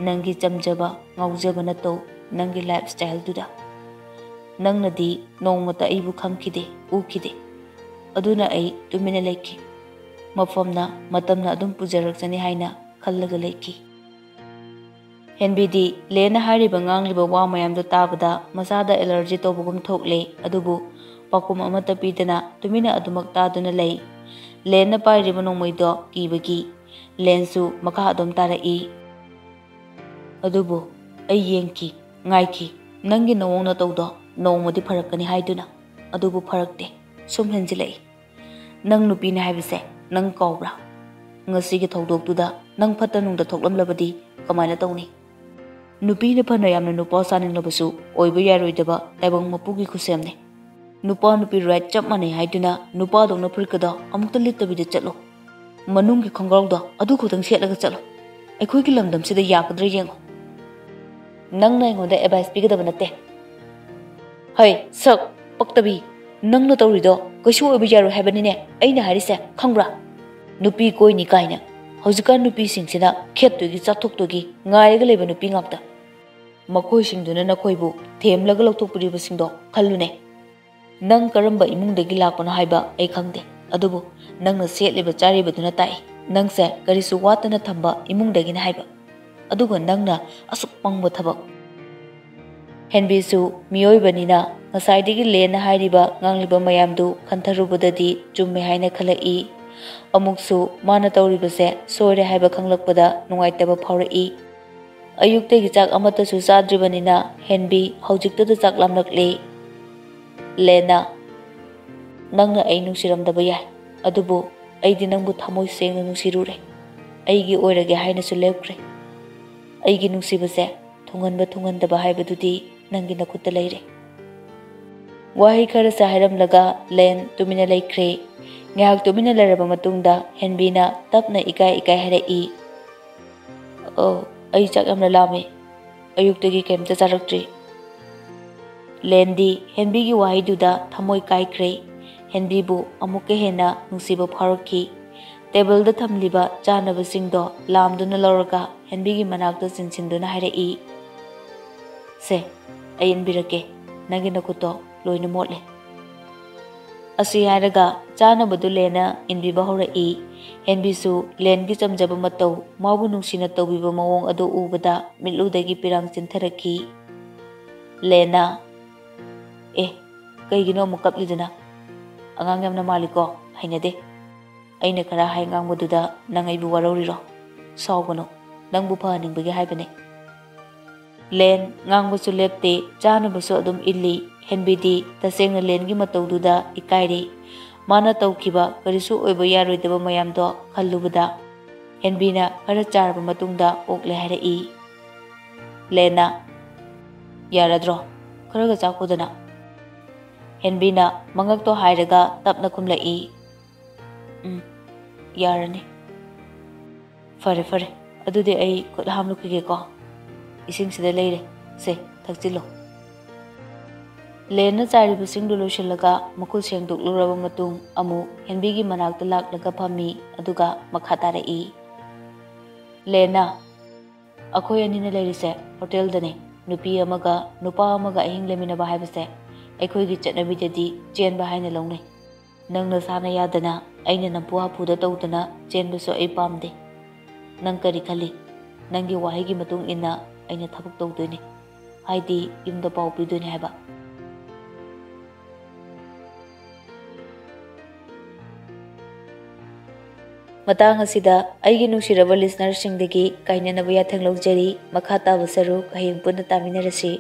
ꯅꯪꯒꯤ ꯆꯝꯖꯕ, ꯉꯥꯎꯖꯕ ꯅꯠꯇꯧ, ꯅꯪꯒꯤ ꯂꯥꯏꯐ ꯁ꯭ꯇꯥꯏꯜꯗꯨꯗ꯫ ꯅꯪꯅꯗꯤ ꯅꯣꯡꯃꯇ ꯑꯩꯕꯨ ꯈꯪꯈꯤꯗꯦ, ꯎꯈꯤꯗꯦ꯫ ꯑꯗꯨꯅ ꯑꯩ ꯇꯨꯃꯤꯟꯅ ꯂꯩꯈꯤ꯫ ꯃꯐꯝꯅ, ꯃꯇꯝꯅ ꯑꯗꯨꯝ ꯄꯨꯖꯔꯛꯆꯅꯤ ꯍꯥꯏꯅ ꯈꯜꯂꯒ ꯂꯩꯈꯤ꯫" ꯍꯦꯟꯕꯤꯗꯤ ꯂꯦꯟꯅ ꯍꯥꯏꯔꯤꯕ ꯉꯥꯡꯂꯤꯕ ꯋꯥ ꯃꯌꯥꯝꯗꯨ ꯇꯥꯕꯗ ꯃꯁꯥꯗ ꯑꯦꯂꯔꯖꯤ ꯇꯧꯕꯒꯨꯝ ꯊꯣꯛꯂꯦ, ꯑꯗꯨꯕꯨ ꯄꯥꯎꯈꯨꯝ ꯑꯃꯠꯇ ꯄꯤꯗꯅ ꯇꯨꯃꯤꯟꯅ ꯑꯗꯨꯃꯛ ꯇꯥꯗꯨꯅ ꯂꯩ꯫ ꯂꯦꯟꯅ ꯄꯥꯏꯔꯤꯕ ꯅꯣꯡꯃꯩꯗꯣ ꯀꯤꯕꯒꯤ ꯂꯦꯟꯁꯨ ꯃꯈꯥ ꯑꯗꯨꯝ ꯇꯥꯔꯛꯏ꯫ ꯑꯗꯨꯕꯨ ꯑꯩ ꯌꯦꯡꯈꯤ, ꯉꯥꯏꯈꯤ, ꯅꯪꯒꯤ ꯅꯑꯣꯡ ꯅꯇꯧꯗꯣ ꯅꯣꯡꯃꯗꯤ ꯐꯔꯛꯀꯅꯤ ꯍꯥꯏꯗꯨꯅ, ꯑꯗꯨꯕꯨ ꯐꯔꯛꯇꯦ, ꯁꯨꯝ ꯍꯦꯟꯖꯤꯜꯂꯛꯏ꯫ ꯅꯪ ꯅꯨꯄꯤꯅꯦ ꯍꯥꯏꯕꯁꯦ ꯅꯪ ꯀꯥꯎꯕ꯭ꯔꯥ? ꯉꯁꯤꯒꯤ ꯊꯧꯗꯣꯛꯇꯨꯗ ꯅꯪ ꯐꯠꯇ ꯅꯨꯡꯗ ꯊꯣꯛꯂꯝꯂꯕꯗꯤ ꯀꯃꯥꯏꯅ ꯇꯧꯅꯤ? ꯅꯨꯄꯤꯅ ꯐꯅ ꯌꯥꯝꯅ ꯅꯨꯄꯥ ꯆꯥꯅꯤꯡꯂꯕꯁꯨ ꯑꯣꯏꯕ ꯌꯥꯔꯣꯏꯗꯕ ꯇꯥꯏꯕꯪ ꯃꯄꯨꯒꯤ ꯈꯨꯠꯁꯦꯝꯅꯤ꯫ ꯅꯨꯄꯥ ꯅꯨꯄꯤ ꯔꯥꯏꯠ ꯆꯞ ꯃꯥꯟꯅꯩ ꯍꯥꯏꯗꯨꯅ ꯅꯨꯄꯥꯗꯧꯅ ꯐꯨꯔꯤꯠꯀꯗꯣ ꯑꯃꯨꯛꯇ ꯂꯤꯠꯇꯕꯤꯗ ꯆꯠꯂꯣ꯫ ꯃꯅꯨꯡꯒꯤ ꯈꯣꯡꯒ꯭ꯔꯥꯎꯗꯣ ꯑꯗꯨ ꯈꯛꯇꯪ ꯁꯦꯠꯂꯒ ꯆꯠꯂꯣ꯫ ꯑꯩꯈꯣꯏꯒꯤ ꯂꯝꯗꯝꯁꯤꯗ ꯌꯥꯒꯗ꯭ꯔꯥ ꯌꯦꯡꯉꯣ꯫ ꯅꯪꯅ ꯑꯩꯉꯣꯟꯗ ꯑꯦꯗꯚꯥꯏꯁ ꯄꯤꯒꯗꯕ ꯅꯠꯇꯦ꯫ ꯍꯩ, ꯁꯛ ꯄꯛꯇꯕꯤ, ꯅꯪꯅ ꯇꯧꯔꯤꯗꯣ ꯀꯩꯁꯨ ꯑꯣꯏꯕ ꯌꯥꯔꯣꯏ ꯍꯥꯏꯕꯅꯤꯅꯦ ꯑꯩꯅ ꯍꯥꯏꯔꯤꯁꯦ, ꯈꯪꯕ꯭ꯔꯥ? ꯅꯨꯄꯤ ꯀꯣꯏꯅꯤ ꯀꯥꯏꯅ꯫ ꯍꯧꯖꯤꯛꯀꯥꯟ ꯅꯨꯄꯤꯁꯤꯡꯁꯤꯅ ꯈꯦꯠꯇꯣꯏꯒꯤ ꯆꯥꯊꯣꯛꯇꯣꯏꯒꯤ ꯉꯥꯏꯔꯒ ꯂꯩꯕ ꯅꯨꯄꯤ ꯉꯥꯛꯇ꯫ ꯃꯈꯣꯏꯁꯤꯡꯗꯨꯅ ꯅꯈꯣꯏꯕꯨ ꯊꯦꯝꯂꯒ ꯂꯧꯊꯣꯛꯄꯤꯔꯤꯕꯁꯤꯡꯗꯣ ꯈꯜꯂꯨꯅꯦ꯫ ꯅꯪ ꯀꯔꯝꯕ ꯏꯃꯨꯡꯗꯒꯤ ꯂꯥꯛꯄꯅꯣ ꯍꯥꯏꯕ ꯑꯩ ꯈꯪꯗꯦ, ꯑꯗꯨꯕꯨ ꯅꯪꯅ ꯁꯦꯠꯂꯤꯕ ꯆꯥꯔꯤꯕꯗꯨꯅ ꯇꯥꯛꯏ ꯅꯪꯁꯦ ꯀꯔꯤꯁꯨ ꯋꯥꯠꯇꯅ ꯊꯝꯕ ꯏꯃꯨꯡꯗꯒꯤꯅꯤ ꯍꯥꯏꯕ꯫ ꯑꯗꯨꯒ ꯅꯪꯅ ꯑꯁꯨꯛ ꯄꯪꯕ ꯊꯕꯛ꯫ ꯍꯦꯟꯕꯤꯁꯨ ꯃꯤꯑꯣꯏꯕꯅꯤꯅ ꯉꯁꯥꯏꯗꯒꯤ ꯂꯦꯟꯅ ꯍꯥꯏꯔꯤꯕ ꯉꯥꯡꯂꯤꯕ ꯃꯌꯥꯝꯗꯨ ꯈꯟꯊꯔꯨꯕꯗꯗꯤ ꯆꯨꯝꯃꯦ ꯍꯥꯏꯅ ꯈꯜꯂꯛꯏ꯫ ꯑꯃꯨꯛꯁꯨ ꯃꯥꯅ ꯇꯧꯔꯤꯕꯁꯦ ꯁꯣꯏꯔꯦ ꯍꯥꯏꯕ ꯈꯪꯂꯛꯄꯗ ꯅꯨꯡꯉꯥꯏꯇꯕ ꯐꯥꯎꯔꯛꯏ꯫ ꯑꯌꯨꯛꯇꯒꯤ ꯆꯥꯛ ꯑꯃꯠꯇꯁꯨ ꯆꯥꯗ꯭ꯔꯤꯕꯅꯤꯅ ꯍꯦꯟꯕꯤ ꯍꯧꯖꯤꯛꯇꯗ ꯆꯥꯛ ꯂꯥꯝꯂꯛꯂꯦ꯫ ꯂꯦꯟꯅ, "ꯅꯪꯅ ꯑꯩ ꯅꯨꯡꯁꯤꯔꯝꯗꯕ ꯌꯥꯏ, ꯑꯗꯨꯕꯨ ꯑꯩꯗꯤ ꯅꯪꯕꯨ ꯊꯃꯣꯏ ꯁꯦꯡꯅ ꯅꯨꯡꯁꯤꯔꯨꯔꯦ꯫ ꯑꯩꯒꯤ ꯑꯣꯏꯔꯒꯦ ꯍꯥꯏꯅꯁꯨ ꯂꯦꯞꯈ꯭ꯔꯦ꯫ ꯑꯩꯒꯤ ꯅꯨꯡꯁꯤꯕꯁꯦ ꯊꯨꯡꯍꯟꯕ ꯊꯨꯡꯍꯟꯗꯕ ꯍꯥꯏꯕꯗꯨꯗꯤ ꯅꯪꯒꯤ ꯅꯈꯨꯠꯇ ꯂꯩꯔꯦ꯫" ꯋꯥꯍꯩ ꯈꯔꯁꯦ ꯍꯥꯏꯔꯝꯂꯒ ꯂꯦꯟ ꯇꯨꯃꯤꯟꯅ ꯂꯩꯈ꯭ꯔꯦ꯫ ꯉꯥꯏꯍꯥꯛ ꯇꯨꯃꯤꯟꯅ ꯂꯩꯔꯕ ꯃꯇꯨꯡꯗ ꯍꯦꯟꯕꯤꯅ ꯇꯞꯅ ꯏꯀꯥꯏ ꯏꯀꯥꯏ ꯍꯥꯏꯔꯛꯏ, "ꯑꯣ, ꯑꯩ ꯆꯥꯛ ꯌꯥꯝꯅ ꯂꯥꯝꯃꯦ꯫ ꯑꯌꯨꯛꯇꯒꯤ ꯀꯩꯝꯇ ꯆꯥꯔꯛꯇ꯭ꯔꯤ꯫" ꯂꯦꯟꯗꯤ ꯍꯦꯟꯕꯤꯒꯤ ꯋꯥꯍꯩꯗꯨꯗ ꯊꯃꯣꯏ ꯀꯥꯏꯈ꯭ꯔꯦ꯫ ꯍꯦꯟꯕꯤꯕꯨ ꯑꯃꯨꯛꯀ ꯍꯦꯟꯅ ꯅꯨꯡꯁꯤꯕ ꯐꯥꯎꯔꯛꯈꯤ꯫ ꯇꯦꯕꯜꯗ ꯊꯝꯂꯤꯕ ꯆꯥꯅꯕꯁꯤꯡꯗꯣ ꯂꯥꯝꯗꯨꯅ ꯂꯧꯔꯒ ꯍꯦꯟꯕꯤꯒꯤ ꯃꯅꯥꯛꯇ ꯆꯤꯟꯁꯤꯟꯗꯨꯅ ꯍꯥꯏꯔꯛꯏ, "ꯁꯦ, ꯑꯩ ꯏꯟꯕꯤꯔꯛꯀꯦ, ꯅꯪꯒꯤ ꯅꯈꯨꯠꯇꯣ ꯂꯣꯏꯅ ꯃꯣꯠꯂꯦ꯫" ꯑꯁꯤ ꯍꯥꯏꯔꯒ ꯆꯥꯅꯕꯗꯨ ꯂꯦꯟꯅ ꯏꯟꯕꯤꯕ ꯍꯧꯔꯛꯏ꯫ ꯍꯦꯟꯕꯤꯁꯨ ꯂꯦꯟꯒꯤ ꯆꯝꯖꯕ ꯃꯇꯧ, ꯃꯥꯕꯨ ꯅꯨꯡꯁꯤꯅ ꯇꯧꯕꯤꯕ ꯃꯑꯣꯡ ꯑꯗꯨ ꯎꯕꯗ ꯃꯤꯠꯂꯨꯗꯒꯤ ꯄꯤꯔꯥꯡ ꯆꯤꯟꯊꯔꯛꯈꯤ꯫ ꯂꯦꯟꯅ, "ꯑꯦ, ꯀꯩꯒꯤꯅꯣ ꯑꯃꯨꯛ ꯀꯞꯂꯤꯗꯨꯅ? ꯑꯉꯥꯡ ꯌꯥꯝꯅ ꯃꯥꯜꯂꯤꯀꯣ, ꯍꯩꯅꯗꯦ꯫" "ꯑꯩꯅ ꯈꯔ ꯍꯥꯏ ꯉꯥꯡꯕꯗꯨꯗ ꯅꯪ ꯑꯩꯕꯨ ꯋꯥꯔꯧꯔꯤꯔꯣ? ꯁꯥꯎꯒꯅꯨ, ꯅꯪꯕꯨ ꯐꯍꯟꯅꯤꯡꯕꯒꯤ ꯍꯥꯏꯕꯅꯦ꯫" ꯂꯦꯟ ꯉꯥꯡꯕꯁꯨ ꯂꯦꯞꯇꯦ, ꯆꯥꯅꯕꯁꯨ ꯑꯗꯨꯝ ꯏꯜꯂꯤ꯫ ꯍꯦꯟꯕꯤꯗꯤ ꯇꯁꯦꯡꯅ ꯂꯦꯟꯒꯤ ꯃꯇꯧꯗꯨꯗ ꯏꯀꯥꯏꯔꯤ꯫ ꯃꯥꯅ ꯇꯧꯈꯤꯕ ꯀꯔꯤꯁꯨ ꯑꯣꯏꯕ ꯌꯥꯔꯣꯏꯗꯕ ꯃꯌꯥꯝꯗꯣ ꯈꯜꯂꯨꯕꯗ ꯍꯦꯟꯕꯤꯅ ꯈꯔ ꯆꯥꯔꯕ ꯃꯇꯨꯡꯗ ꯑꯣꯛꯂꯦ ꯍꯥꯏꯔꯛꯏ꯫ ꯂꯦꯟꯅ, "ꯌꯥꯔꯗ꯭ꯔꯣ? ꯈꯔꯒ ꯆꯥꯈꯣꯗꯅ꯫" ꯍꯦꯟꯕꯤꯅ ꯃꯉꯛꯇꯣ ꯍꯥꯏꯔꯒ ꯇꯞꯅ ꯈꯨꯝꯂꯛꯏ, "ꯎꯝ, ꯌꯥꯔꯅꯤ꯫" "ꯐꯔꯦ, ꯐꯔꯦ꯫ ꯑꯗꯨꯗꯤ ꯑꯩ ꯈꯨꯠ ꯍꯥꯝꯂꯨꯈꯤꯒꯦꯀꯣ꯫ ꯏꯁꯤꯡꯁꯤꯗ ꯂꯩꯔꯦ꯫ ꯁꯦ, ꯊꯛꯆꯤꯜꯂꯣ꯫" ꯂꯦꯟꯅ ꯆꯥꯏꯔꯤꯕꯁꯤꯡꯗꯨ ꯂꯣꯏꯁꯤꯜꯂꯒ ꯃꯈꯨꯠ ꯁꯦꯡꯗꯣꯛꯂꯨꯔꯕ ꯃꯇꯨꯡ ꯑꯃꯨꯛ ꯍꯦꯟꯕꯤꯒꯤ ꯃꯅꯥꯛꯇ ꯂꯥꯛꯂꯒ ꯐꯝꯃꯤ, ꯑꯗꯨꯒ ꯃꯈꯥ ꯇꯥꯔꯛꯏ꯫ ꯂꯦꯟꯅ, "ꯑꯩꯈꯣꯏ ꯑꯅꯤꯅ ꯂꯩꯔꯤꯁꯦ ꯍꯣꯇꯦꯜꯗꯅꯦ꯫ ꯅꯨꯄꯤ ꯑꯃꯒ ꯅꯨꯄꯥ ꯑꯃꯒ ꯑꯍꯤꯡ ꯂꯩꯃꯤꯟꯅꯕ ꯍꯥꯏꯕꯁꯦ ꯑꯩꯈꯣꯏꯒꯤ ꯆꯠꯅꯕꯤꯗꯗꯤ ꯆꯦꯟꯕ ꯍꯥꯏꯅ ꯂꯧꯅꯩ꯫ ꯅꯪ ꯅꯁꯥꯅ ꯌꯥꯗꯅ, ꯑꯩꯅ ꯅꯝꯐꯨ ꯍꯥꯐꯨꯗ ꯇꯧꯗꯅ ꯆꯦꯟꯕꯁꯨ ꯑꯩ ꯄꯥꯝꯗꯦ꯫ ꯅꯪ ꯀꯔꯤ ꯈꯜꯂꯤ? ꯅꯪꯒꯤ ꯋꯥꯍꯩꯒꯤ ꯃꯇꯨꯡ ꯏꯟꯅ ꯑꯩꯅ ꯊꯕꯛ ꯇꯧꯗꯣꯏꯅꯤ, ꯍꯥꯏꯗꯤ ꯌꯨꯝꯗ ꯄꯥꯎ ꯄꯤꯗꯣꯏꯅꯤ ꯍꯥꯏꯕ꯫" ꯃꯇꯥꯡ ꯑꯁꯤꯗ ꯑꯩꯒꯤ ꯅꯨꯡꯁꯤꯔꯕ listenerꯁꯤꯡꯗꯒꯤ ꯀꯥꯏꯅꯅꯕ ꯌꯥꯊꯪ ꯂꯧꯖꯔꯤ꯫ ꯃꯈꯥ ꯇꯥꯕ ꯁꯔꯨꯛ ꯍꯌꯦꯡ ꯄꯨꯟꯅ ꯇꯥꯃꯤꯟꯅꯔꯁꯤ꯫